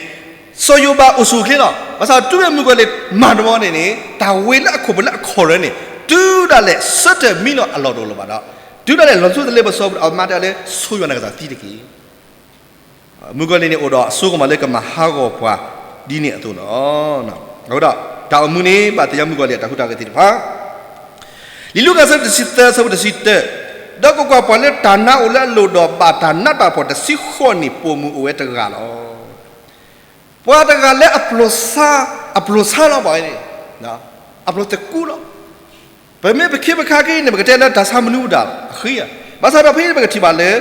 စီၤယိၤဘးအိၣ်ဆူၣ်အိၣ်ချ့လီၤ. ဘၣ်ဆၣ်ဒီးတုၤမ့ၢ်မုၣ်ကီၤလံၢ်မၤတဘျီန့ၣ်န့ၣ် တၢ်ဝ့ၤလၢအခိၣ်ပူၤလၢအခီၣ်ရၢန့ၣ် တုၤဒၣ်လဲာ်ဆၢထၢၣ်မံလီၤအလီၢ်တအိၣ်လၢၤဘၣ်ဒီး တုၤဒၣ်လဲာ်လီၤဆူတလ့ပစီပူၤ အဝဲမၤတၢ်လၢ ဆိယွၤနကစၢ်သံတက့ၢ်. မုၣ်ကီၤလံၢ်န့ၣ်အိၣ်ဒီးအစိကမီၤလၢကမၤဟးဂီၤပှၤဒ်န့ၣ်အသိးလီၤ. အဃိဒီး တၢ်အိၣ်မူန့ၣ် ဘၣ်သ့ၣ်ညါမုၣ်ကီၤလံၢ်အတၢ်ဟူးတၢ်ဂဲၤသ့ၣ်တဖၣ် လံာ်လူၤကၣ်အဆၢဒိၣ်တဆံသၢ အဆၢဖိတဆံတၢ, ဒီးကွၢ်ကွၢ်, ပှၤလၢတၢ်နာ်အိၣ်လၢအလိၤဒီးဘၣ်တၢ်နးတၢ်ဖှီၣ်တဆံဃိးန့ၣ် ပိာ်မုၣ်အိၣ်ဝဲတဂၤလီၤ. ပှၤတဂၤလၢအပျိာ်ဆါ, အပျိာ်ဆါလီၤပှၤန့ၣ်, အပျိာ်သကူလီၤ. ပမ့ၢ်ပခ့ပခါက့ၤန့ၣ် ပကတဲလၢတၢ်ဆါမနုၤအိၣ်ဒၣ်အဃံဧါ. ဘၣ်ဆၣ်ဒီးဖဲအံၤပကထံၣ်ဘၣ်လၢ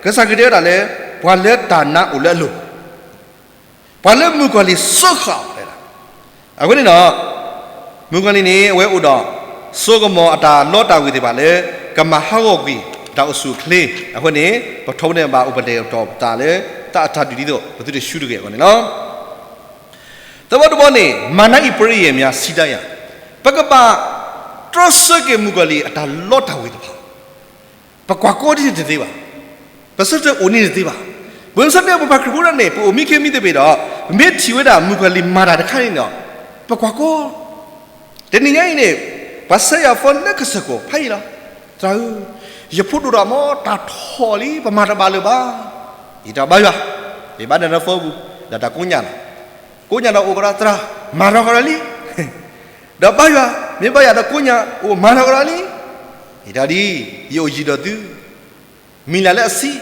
ကစၢ်ခရံာ်တဲဝဲဒၣ်လၢ ပှၤလၢတၢ်နာ်အိၣ်လၢအလိၤ ပှၤလၢမုၣ်ကီၤလံၢ်စၢဃာ်အီၤတဲဒၣ်. အဃိန့ၣ်ဒီး မုၣ်ကီၤလံၢ်န့ၣ် အဝဲအိၣ်ဒီး စိကမီၤအတၢ်လီတၢ်ဝ့ၤသ့ၣ်တဖၣ်လၢ ကမၤဟးဂီၤကွံာ် တၢ်အိၣ်ဆူၣ်အိၣ်ချ့. အဃိန့ၣ် ပထီဘိန့ၣ်ဘၣ်အိၣ်ပလဲၤထီၣ်ပသးလၢ တၢ်အတၢ်ဒုးဒ်သိး ပသုတဆူၣ်တဂ့ၤအဂီၢ်န့ၣ်လီၤ. သၢဘီတဘီန့ၣ် မၤနၤအံၤပရိယာယ်များ ဆည်းတန်းရာ, ပကဘၣ်တြီဆၢက့ၤမုၣ်ကီၤလံၢ်အတၢ်လီတၢ်ဝ့ၤတဖၣ် ပကွၢ်ကီဒ်န့ၣ်တသ့ဘၣ်. ပဆၢထၢၣ်အိၣ်န့ၣ်တသ့ဘၣ်. ပမ့ၢ်ဆၢထၢၣ်ပပှၤခရံာ်ဖိဒၣ်န့ၣ် ပအိၣ်မံခ့မံသပ့ၤဒီး ပမ့ၢ်ထံၣ်ဝဲဒၣ်မုၣ်ကီၤလံၢ်မၤတၢ်တခါန့ၣ်ဒီး ပကွၢ်ကီ တနံၤညါအံၤန့ၣ် ပှၤဆှၢယၤဖီလၢကစၢၢ်ခိၣ်ဖးယံာ်လီၤ. သရၣ်ဧၢ, ယဖိဒိၣ်ဒီးမ့ၢ်တၢ်ထီၣ်လံ ပမၤတဘၣ်လၢၤဘၣ်. ယတဲဘါယွၤ, ယဘါဒၣ်နဖိပူၤ ဒီးတၢ်ကိးညါလီၤ. ကိးညါဒီးအိၣ်ကဒီးသရၣ်, မၤထီၣ်ကဒီးလံ. ဒီးဘါယွၤ, မ့ၢ်ဘါယွၤဒီးကိးညါအိၣ်မၤထီၣ်ကဒီးလံ. ယတဲဒ်, ယအိၣ်ယံၤဒီးသု မံၤလၢ်လၢအဆံး,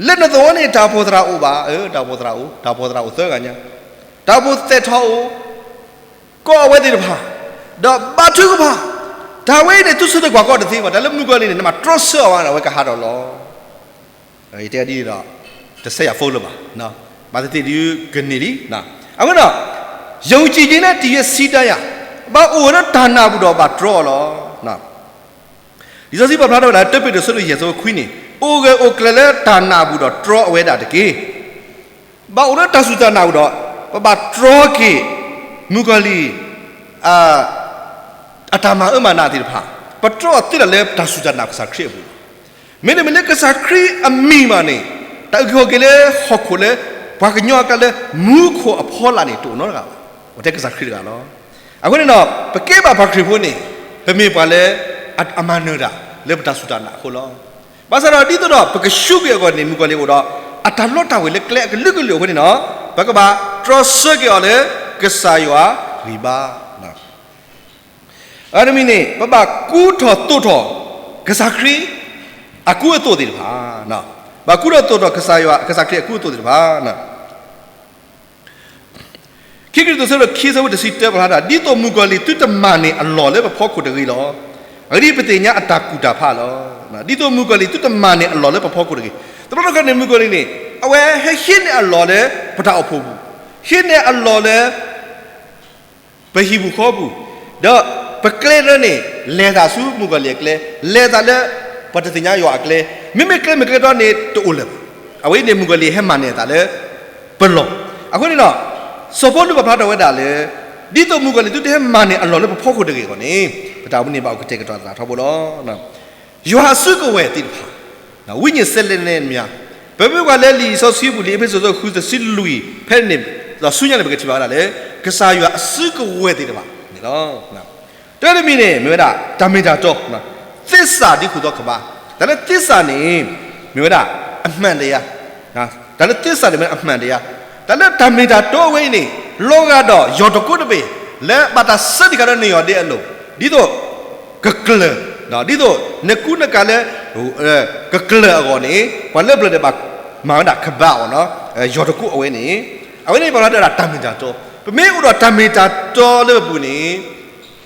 လၢနသဝီန့ၣ် တၢ်အိၣ်ဖှိၣ်သရၣ်အိၣ်ဘၣ်, တၢ်အိၣ်ဖှိၣ်သရၣ်အိၣ်, တၢ်အိၣ်ဖှိၣ်သရၣ်အိၣ်သၢဂၤညါ, တၢ်အိၣ်ဖှိၣ်သဲးထီၣ်အိၣ်, ကိးအဝဲသ့ၣ်တဖၣ်, ဒီးဘါထုကဖၣ်, တၢ်ဝဲအံၤန့ၣ် သုဆၢထၢၣ်ကွၢ်ကီတသ့ဘၣ်, တၢ်လၢမုၣ်ကီၤလံၢ်န့ၣ် နမၤတြီဆၢအီၤဘၣ်န့ၣ် အဝဲကဟးထီၣ်လီၤ. ယတဲဒ်န့ၣ်ဒီး တဆှၢယၤဖီလၢၤဘၣ်, ဘၣ်သ့ၣ်သ့ၣ်ဒုးကန့ၢ်လံ. အဃိဒီး ယုံကြည်ခြင်းနဲ့ တည်၍ စည်းတန်းရာ, ဘၣ်အိၣ်ဝဲလၢတၢ်နာ်ပူၤဒီးဘၣ်တြီအီၤလီၤ. လံာ်စီဆှံပာ်ဖျါထီၣ်ဝဲဒၣ် တၢပ့းတရူး အဆၢဒိၣ်ယဲၢ် အဆၢဖိခွံန့ၣ်, အိၣ်ဂၢၢ်အိၣ်ကျၢၤလၢတၢ်နာ်အပူၤဒီးတြီအဝဲဒၣ်တက့ၢ်. ဘၣ်အိၣ်လၢတၢ်စူၢ်တၢ်နာ်အပူၤဒီး ပဘၣ်တြီက့ၤ မုၣ်ကီၤလံၢ် အတၢ်မၤအၢမၤနးသ့ၣ်တဖၣ်, ပတြီအီၤသ့ဒၣ်လၢတၢ်စူၢ်တၢ်နာ်ကစၢ်ခရံာ်အပူၤလီၤ. မ့တမ့ၢ်လၢကစၢ်ခရံာ်အမံၤမးန့ၣ်, တၢ်အုၣ်က့ၤခီၣ်က့ၤလၢဟီၣ်ခိၣ်လၢ ပှၤကညီအကျါလၢ မူခိၣ်အဖီလာ်န့ၣ် တအိၣ်နီတဂၤဘၣ်. ပတဲကစၢ်ခရံာ်တဂၤလီၤ. အဃိန့ၣ်ဒီး ပကဲဘၣ်ပှၤခရံာ်ဖိန့ၣ် ပမ့ၢ်ပှၤလၢ အမၤနၢၤတၢ်လၢပတၢ်စူၢ်တၢ်နာ်အဃိလီၤ. ဘၣ်ဆၣ်ဒီးဒ်သိးဒီး ပကဆူးကွံာ်အဂီၢ်န့ၣ် မုၣ်ကီၤလံၢ်အိၣ်ဒီး အတၢ်လီတၢ်ဝ့ၤလၢကျဲအကလုာ်ကလုာ်အဃိန့ၣ်ဒီး ပကဘၣ်တြီဆၢက့ၤအီၤလၢ ကစၢ်ယွၤဂံၢ်ဘါ အတမံၤန့ၣ် ပဘၣ်ကူထီၣ်သိးထီၣ် ကစၢ်ခရံာ်အကူအသိးသ့ၣ်တဖၣ်, ဘၣ်ကူထီၣ်သိးထီၣ်ကစၢ်ယွၤ ကစၢ်ခရံာ်အကူအသိးသ့ၣ်တဖၣ်. ခံကရံၣ်သူး အဆၢဒိၣ်ခံ အဆၢဖိတဆံတၢ ပာ်ဖျါထီၣ်, ဒ်သိးမုၣ်ကီၤလံၢ်သုတမၤန့ၢ်အလီၢ်လၢပဖီခိၣ်တဂ့ၤလီၤ. အဂ့ၢ်ဒ်အံၤ, ပသ့ၣ်ညါအတၢ်ကူၣ်တၢ်ဖးလီၤ. ဒ်သိးမုၣ်ကီၤလံၢ်သုတမၤန့ၢ်အလီၢ်လၢပဖီခိၣ်တဂ့ၤ. တဘျီတခီၣ်န့ၣ် မုၣ်ကီၤလံၢ်န့ၣ် အဝဲဟဲဟံးန့ၢ်အလီၢ်လၢပတၢ်အိၣ်ဖှိၣ်ပူၤ, ဟံးန့ၢ်အလီၢ်လၢ ပဟံၣ်ပူၤဃီပူၤ, ဒီးပကျဲတဖၣ်န့ၣ် လဲၤသးဆူမုၣ်ကီၤလံၢ်အကျဲ, လဲၤသးလၢပှၤတသ့ၣ်ညါယွၤအကျဲ, မ့မ့ၢ်ကျဲမ့ၢ်ကျဲတီန့ၣ်တအိၣ်လၢၤဘၣ်. အဝဲအံၤန့ၣ် မုၣ်ကီၤလံၢ်ဟဲမၤန့ၢ်အသးလၢပလီၢ်. အဃိန့ၣ်ဒီး စီၤပီလူးပာ်ဖျါထီၣ်ဝဲဒၣ်လၢ ဒ်သိးမုၣ်ကီၤလံၢ်သုတဟဲမၤန့ၢ်အလီၢ်လၢပဖီခိၣ်တဂ့ၤအဂီၢ်န့ၣ် ပတၢ်အိၣ်မူန့ၣ်ဘၣ်အိၣ်ကတဲာ်ကတီၤသးထီဘိလီၤ. ယွၤအစုကဝဲၤသ့ၣ်တဖၣ်, ဝိညာဉ်စဲလဲနဲမး, ပမ့ၢ်ကွၢ်လၢလံာ်စီဆှံပူၤ လံာ်အ့းဖ့းစူး အဆၢဒိၣ်ဃု အဆၢဖိလွံၢ်ဖဲန့ၣ် ဒီးဆူညါန့ၣ် ပကထံၣ်ဘၣ်ဝဲဒၣ်လၢ ကစၢ်ယွၤအစုကဝဲၤသ့ၣ်တဖၣ်န့ၣ်လီၤ. တၢတမံၤန့ၣ် မ့ၢ်ဝဲဒၣ် တၢ်မ့ၢ်တၢ်တီ, သစ္စာ ဒ်ဟူသောကမ္ဘာ, တၢ်လၢသစ္စာန့ၣ် မ့ၢ်ဝဲဒၣ် အမှန်တရား, တၢ်လၢသစ္စာန့ၣ်မ့ၢ် အမှန်တရား, တၢ်လၢတၢ်မ့ၢ်တၢ်တီဝဲအံၤန့ၣ် လီၤဂာ်ဒီးယွၤတကိးတဘ့ၣ် လၢဘၣ်တၢ်ဆၢတံၢ်ဃာ်ဒီးနယီၢ်ဒ့အလိၤ, ဒ်သိး ကကျၢၤ, ဒ်သိးနကူနကၤလၢ ကကျၢၤအဂီၢ်န့ၣ် ပှၤလၢပျၢၤဒဲးဘၣ်မၤဝဲဒၣ် ကမ္ဘာ အီၤ, ယွၤတကိးအဝဲန့ၣ်, အဝဲန့ၣ်ပာ်ဖျါထီၣ်ဝဲဒၣ်တၢ်မ့ၢ်တၢ်တီ, ပမ့ၢ်အိၣ်ဒီးတၢ်မ့ၢ်တၢ်တီလၢပပူၤန့ၣ်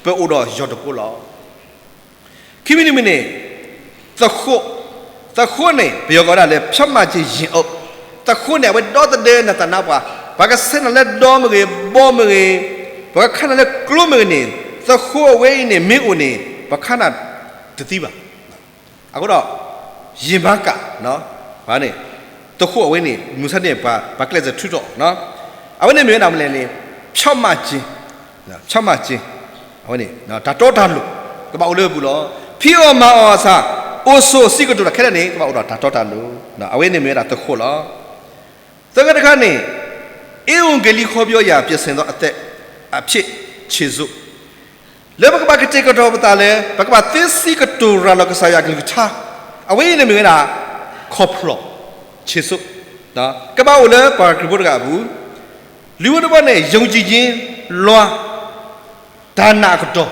ပအိၣ်ဒီးယွၤတကိးလီၤ. ခံမံၤတမံၤန့ၣ် သဃိး, သဃိးန့ၣ် ပယီၤကိးဝဲဒၣ်လၢ ဖြတ်မှတ်ခြင်း ရင်အုပ်, သဃိးန့ၣ် အဝဲဒီသဒၢနသးနါပှၢ်, ပှၤကဆဲးနၤလၢဒီမ့ၢ်ဂ့ၤ ဘီမ့ၢ်ဂ့ၤ, ပှၤကခးနၤလၢကျိမ့ၢ်ဂ့ၤန့ၣ် သဃိးအဝဲအံၤန့ၣ် မ့ၢ်အိၣ်န့ၣ် ပခးနၤတသံဘၣ်. အဃိဒီး ရင်မက န့ၣ် သဃိးအဝဲန့ၣ် မုၢ်ဆါန့ၣ် ပှၤကျဲးစၢးထုးထီၣ်, အဝဲန့ၣ်မ့ၢ်ဝဲဒၣ်မနုၤလဲၣ်န့ၣ် ဖြတ်မှတ်ခြင်း, ဖြတ်မှတ်ခြင်း, အဝဲန့ၣ် တၢ်တီတၢ်လိၤ ကဘၣ်အိၣ်လၢပပူၤလီၤ. ဖံးအီၣ်မၤအီၣ်အသး အိၣ်ဆိးစံးကတိၤတၢ်ခဲလၢာ်န့ၣ် ကဘၣ်အိၣ်ဒီးတၢ်တီတၢ်လိၤ, အဝဲန့ၣ်မ့ၢ်ဝဲဒၣ်သဃိးလီၤ. သၢခါတခါန့ၣ် ဧဝံဂေလိ ဟောပြောရာ ပြင်ဆင်သောအသက်, အဖျ့ၣ် ခြေစိပ် လၢပကဘၣ်ကတဲာ်ကတီၤပသးလၢ ပကဘၣ်သ့စံးကတိၤရၤလီၤကစၢ်ယွၤအကလုၢ်ကထါ, အဝဲအံၤန့ၣ်မ့ၢ်ဝဲဒၣ် ခီဖျိ ခြေစိပ် ကဘၣ်အိၣ်လၢပှၤခရံာ်ဖိတဂၤအပူၤ, လွံၢ်ဝဲတဘီန့ၣ် ယုံကြည်ခြင်းလွှာ တၢ်နာ်အကတီၢ်,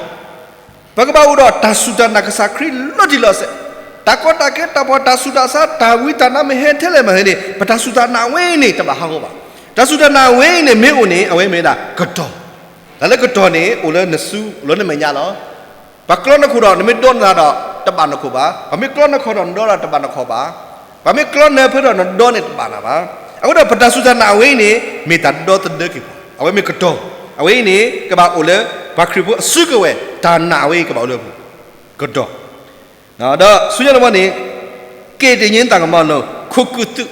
ပကဘၣ်အိၣ်ဒီးတၢ်စူၢ်တၢ်နာ်ကစၢ်ခရံာ်လီၤတံၢ်လီၤဆဲး, တၢ်ကီတၢ်ခဲ တၢ်ပီးတၢ်စူၢ်တၢ်ဆါ တၢ်ဝံတၢ်နါမ့ၢ်ဟဲထဲလဲၣ်မ့ၢ်ဟဲန့ၣ် ပတၢ်စူၢ်တၢ်နာ်ဝဲအံၤန့ၣ် တဘၣ်ဟးဂီၤဘၣ်. တၢ်စူၢ်တၢ်နာ်ဝဲအံၤန့ၣ် မ့ၢ်အိၣ်န့ၣ် အဝဲမ့ၢ်ဝဲဒၣ်ကတီၢ်, တၢ်လၢကတီၢ်န့ၣ် အိၣ်လၢနစု လၢနမဲာ်ညါလီၤ. ပှၤကျီနခိၣ်ဒီး နမ့ၢ်ဒီနသးဒီး တဘၣ်နခိၣ်ဘၣ်. ပှၤမ့ၢ်ကျီနခီၣ်ဒီး နဒီဒီး တဘၣ်နခီၣ်ဘၣ်. ပှၤမ့ၢ်ကျီနၢဖၢဒီး နဒီန့ၣ် တဘၣ်နၤဘၣ်. အဃိဒီး ပတၢ်စူၢ်တၢ်နာ်ဝဲအံၤန့ၣ် မ့ၢ်တၢ်ဒီသဒၢက့ၤပှၤ, အဝဲမ့ၢ်ကတီၢ်, အဝဲအံၤန့ၣ် ကဘၣ်အိၣ်လၢ ပှၤခရံာ်ဖိအစုကဝဲၤ တၢ်နာ်ဝဲအံၤကဘၣ်အိၣ်လၢပူၤ, ကတီၢ် ဒီးဆူညါတဘီန့ၣ် ကယ်တင်ခြင်းတၢ်ကမၤလိာ် ခိၣ်ကုၢ်သုး,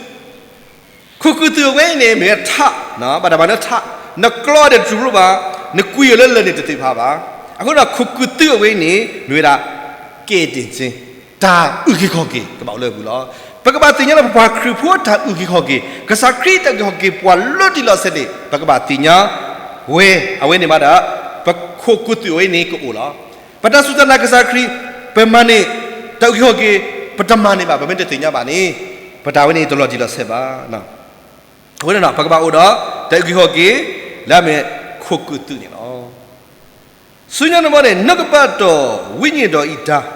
ခိၣ်ကုၢ်သုးအဝဲအံၤန့ၣ် မ့ၢ်ဝဲထး, ဘၣ်တၢ်မၤလၢထး, နကျီဒီးတတူၢ်လိာ်ဘၣ်, နကွံာ်အီၤလၢလၢၢ်န့ၣ်တသ့ၣ်တဖၣ်ဘၣ်. အဃိဒီး ခိၣ်ကုၢ်သုးအဝဲအံၤန့ၣ် မ့ၢ်ဝဲဒၣ် ကယ်တင်ခြင်း, တၢ်အုၣ်က့ၤခီၣ်က့ၤ ကဘၣ်အိၣ်လၢပူၤလီၤ. ပကဘၣ်သ့ၣ်ညါလၢပပှၤခရံာ်ဖိအတၢ်အုၣ်က့ၤခီၣ်က့ၤ, ကစၢ်ခရံာ်တၢ်အုၣ်က့ၤခီၣ်က့ၤပှၤလီၤတံၢ်လီၤဆဲးန့ၣ် ပကဘၣ်သ့ၣ်ညါဝဲ, အဝဲန့ၣ်မးဒီး ပခိၣ်ကုၢ်သုးအဝဲအံၤန့ၣ်ကအိၣ်လီၤ. ပတၢ်စူၢ်တၢ်နာ်ကစၢ်ခရံာ်, ပမၤန့ၢ်တၢ်အုၣ်က့ၤခီၣ်က့ၤ, ပတမၤန့ၢ်ဘၣ်, ပမ့ၢ်တသ့ၣ်ညါဘၣ်န့ၣ် ပတၢ်ဝဲန့ၣ်တလီၤတံၢ်လီၤဆဲးဘၣ်. အဃိန့ၣ်ဒီး ပကဘၣ်အိၣ်ဒီးတၢ်အုၣ်က့ၤခီၣ်က့ၤ လၢအမ့ၢ်ခိၣ်ကုၢ်သုးန့ၣ်လီၤ. ဆူညါတဘီန့ၣ် နှုတ်ကပတ်တော် ဝိညာဉ်တော်၏ ဓာတ်,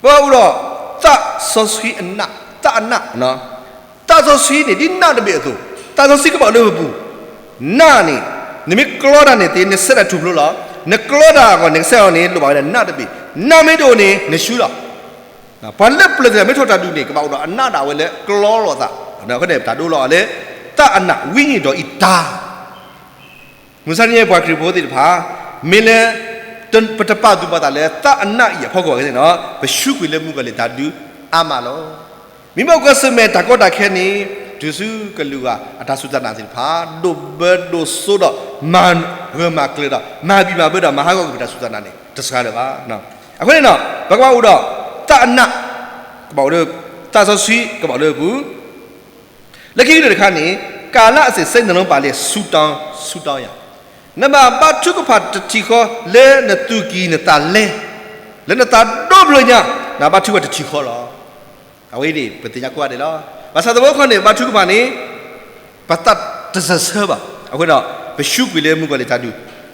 ပအိၣ်ဒီး သးစီဆှံအနၢ်, သးအနၢ်, သးစီဆှံန့ၣ် ဒ်နၢ်တဘ့ၣ်အသိး, သးစီဆှံကဘၣ်အိၣ်လၢပပူၤ, နၢ်န့ၣ် နမ့ၢ်ကျီတၢ်န့ၣ်သ့ နဆဲးတၢ်ထူၣ်ဖျိလီၤ. နကျီတၢ်အဂီၢ် နကဆဲးအီၤန့ၣ် လိၣ်ဘၣ်ဝဲဒၣ်နၢ်တဘ့ၣ်, နၢ်မ့ၢ်တအိၣ်န့ၣ် နဆူလီၤ. ပှၤလၢပျၢၤသ့ၣ်တဖၣ် မ့ၢ်ထီၣ်တၢ်ဒုးန့ၣ် ကဘၣ်အိၣ်ဒီးအနၢ်ဒၣ်ဝဲလၢကျီလိာ်သး, အဃိန့ၣ် ပတၢ်ဒိလီၤအီၤလၢ သးအနၢ် ဝိညာဉ်တော်၏ ဓာတ်, မုၢ်ဆါတနံၤ ပှၤခရံာ်ဖိသ့ၣ်တဖၣ် မ့ၢ်လၢ ပတပာ်သူၣ်ပာ်သးလၢ သးအနၢ်အံၤအဖီခိၣ်အဂီၢ်န့ၣ်ဒီး ပဆူကွံာ်လၢမုၣ်ကီၤလံၢ်တၢ်ဒုးအါမးလီၤ. မ့မ့ၢ်အိၣ်ကီၢ်ဆၢၣ်မဲာ် တၢ်ကီတၢ်ခဲန့ၣ် တုၤဆူကလုာ်ဂၤအတၢ်စူၢ်တၢ်နာ်သ့ၣ်တဖၣ် ဒိၣ်ဘၢဒိၣ်စိဒီး မၤဂၢၢ်မၤကျၢၤဒီး မၤဘံၣ်မၤဘၢဒီး မၤဟးဂီၤကွံာ်ပတၢ်စူၢ်တၢ်နာ်န့ၣ် တစှၤလၢၤဘၣ်. အဃိန့ၣ်ဒီး ပကဘၣ်အိၣ်ဒီး သးအနၢ် ကဘၣ်အိၣ်လၢ သးစီဆှံကဘၣ်အိၣ်လၢပူၤ လၢခံကတၢၢ်တခါန့ၣ် ကာလအစဉ် စိတ်နှလုံးပါလျက် ဆုတောင်း, ဆုတောင်းရန်, နဘၣ်ဘါထုကဖၣ်တထံၣ်ဃီလၢနသူၣ်ကံၢ်နသးလဲ, လၢနသးဒီဖျၢၣ်ညါ နဘါထုကဖၣ်တထံၣ်ဃီလီၤ. အဝဲအံၤန့ၣ် ပသ့ၣ်ညါကိးဂၤဒဲးလီၤ. ဘၣ်ဆၣ်သနာ်က့န့ၣ် ဘါထုကဖၣ်န့ၣ် ပသးတစၢၢ်ဆၢဘၣ်. အဃိဒီး ပဆူကွံာ်လၢမုၣ်ကီၤလံၢ်တၢ်ဒုး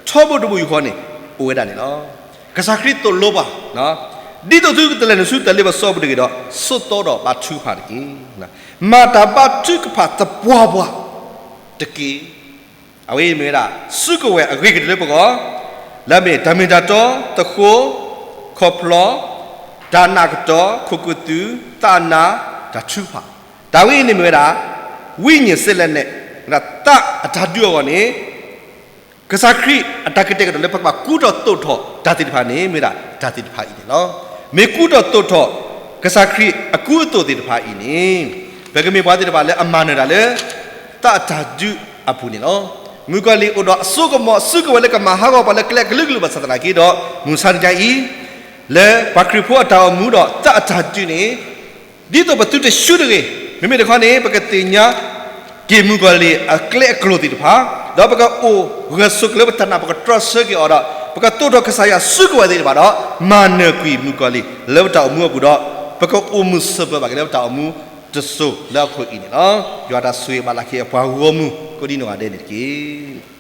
ထီဘိတဘိယူၢ်ဃီန့ၣ် အိၣ်ဝဲဒၣ်န့ၣ်လီၤ. ကစၢ်ခရံာ်သိၣ်လိပှၤ ဒ်သိးသုကတလဲၤနုာ်ဆူတၢ်လ့ပစီအပူၤတဂ့ၤဒီး ဆိးသီဒီးဘါထုကဖၣ်တက့ၢ်. မၤတၢ်ဘါထုကဖၣ်သပှၢ်ပှၢ်တက့ၢ်. အဝဲအံၤမ့ၢ်ဝဲဒၣ် စုကဝဲၤအဂ့ၤကတၢၢ်လၢပဂီၢ်, လၢအမ့ၢ် တၢ်မ့ၢ်တၢ်တီ, သဃိ, ခီဖျိ, တၢ်နာ်ကတီၢ်, ခိၣ်ကုၢ်သုး, သးအနၢ်, တၢ်ထုကဖၣ်, တၢ်ဝဲအံၤန့ၣ်မ့ၢ်ဝဲဒၣ် ဝိညာဉ်စိတ်ဓာတ်န့ၣ် သးအတၢ်ဒုးအဂီၢ်န့ၣ် ကစၢ်ခရံာ်အတၢ်ကတဲာ်ကတီၤလၢပကဘၣ်ကူထီၣ်သိးထီၣ်တၢ်သ့ၣ်တဖၣ်န့ၣ် မ့ၢ်ဝဲဒၣ်တၢ်သ့ၣ်တဖၣ်အံၤန့ၣ်လီၤ. မ့ၢ်ကူထီၣ်သိးထီၣ် ကစၢ်ခရံာ်အကူအသိးသ့ၣ်တဖၣ်အံၤန့ၣ် ပကမ့ၢ်ပှၤသ့ၣ်တဖၣ်လၢအမၤနၢၤတၢ်လၢ သးအတၢ်ဒုးအပူၤန့ၣ်လီၤ. မုၣ်ကီၤလံၢ်အိၣ်ဒီးအစိကမီၤ အစုကဝဲၤလၢကမၤဟးဂီၤပှၤလၢကျဲအကလုာ်ကလုာ်ဘၣ်ဆၣ်သနာ်က့ဒီး မုၢ်ဆါတနံၤအံၤ လၢပှၤခရံာ်ဖိအတၢ်အိၣ်မူဒီးသးအတၢ်ဒုးန့ၣ် ဒ်သိးပသုတဆူတဂ့ၤ, မ့မ့ၢ်တခီန့ၣ် ပကသ့ၣ်ညါက့ၤမုၣ်ကီၤလံၢ်အကျဲအကျိၤသ့ၣ်တဖၣ်, ဒီးပကအိၣ်ဂၢၢ်ဆိးကျၢၤပတၢ်နာ် ပကတြီဆၢက့ၤအီၤဒီး ပကသိးထီၣ်ကစၢ်ယွၤစုကဝဲၤသ့ၣ်တဖၣ်ဒီး မၤနၢၤကွံာ်မုၣ်ကီၤလံၢ်လၢပတၢ်အိၣ်မူအပူၤဒီး ပကအိၣ်မုာ်စၢၤပၢၤဘၣ်က့ၤလၢပတၢ်အိၣ်မူတစိၤလၢအခိၣ်အံၤန့ၣ်လီၤ. ယွၤတၢ်ဆိၣ်ဂ့ၤဘၣ်လၢခံအပှၤဂီၢ်မုၢ်ကိးဒံနီၢ်ဂၤဒဲးန့ၣ်တက့ၢ်.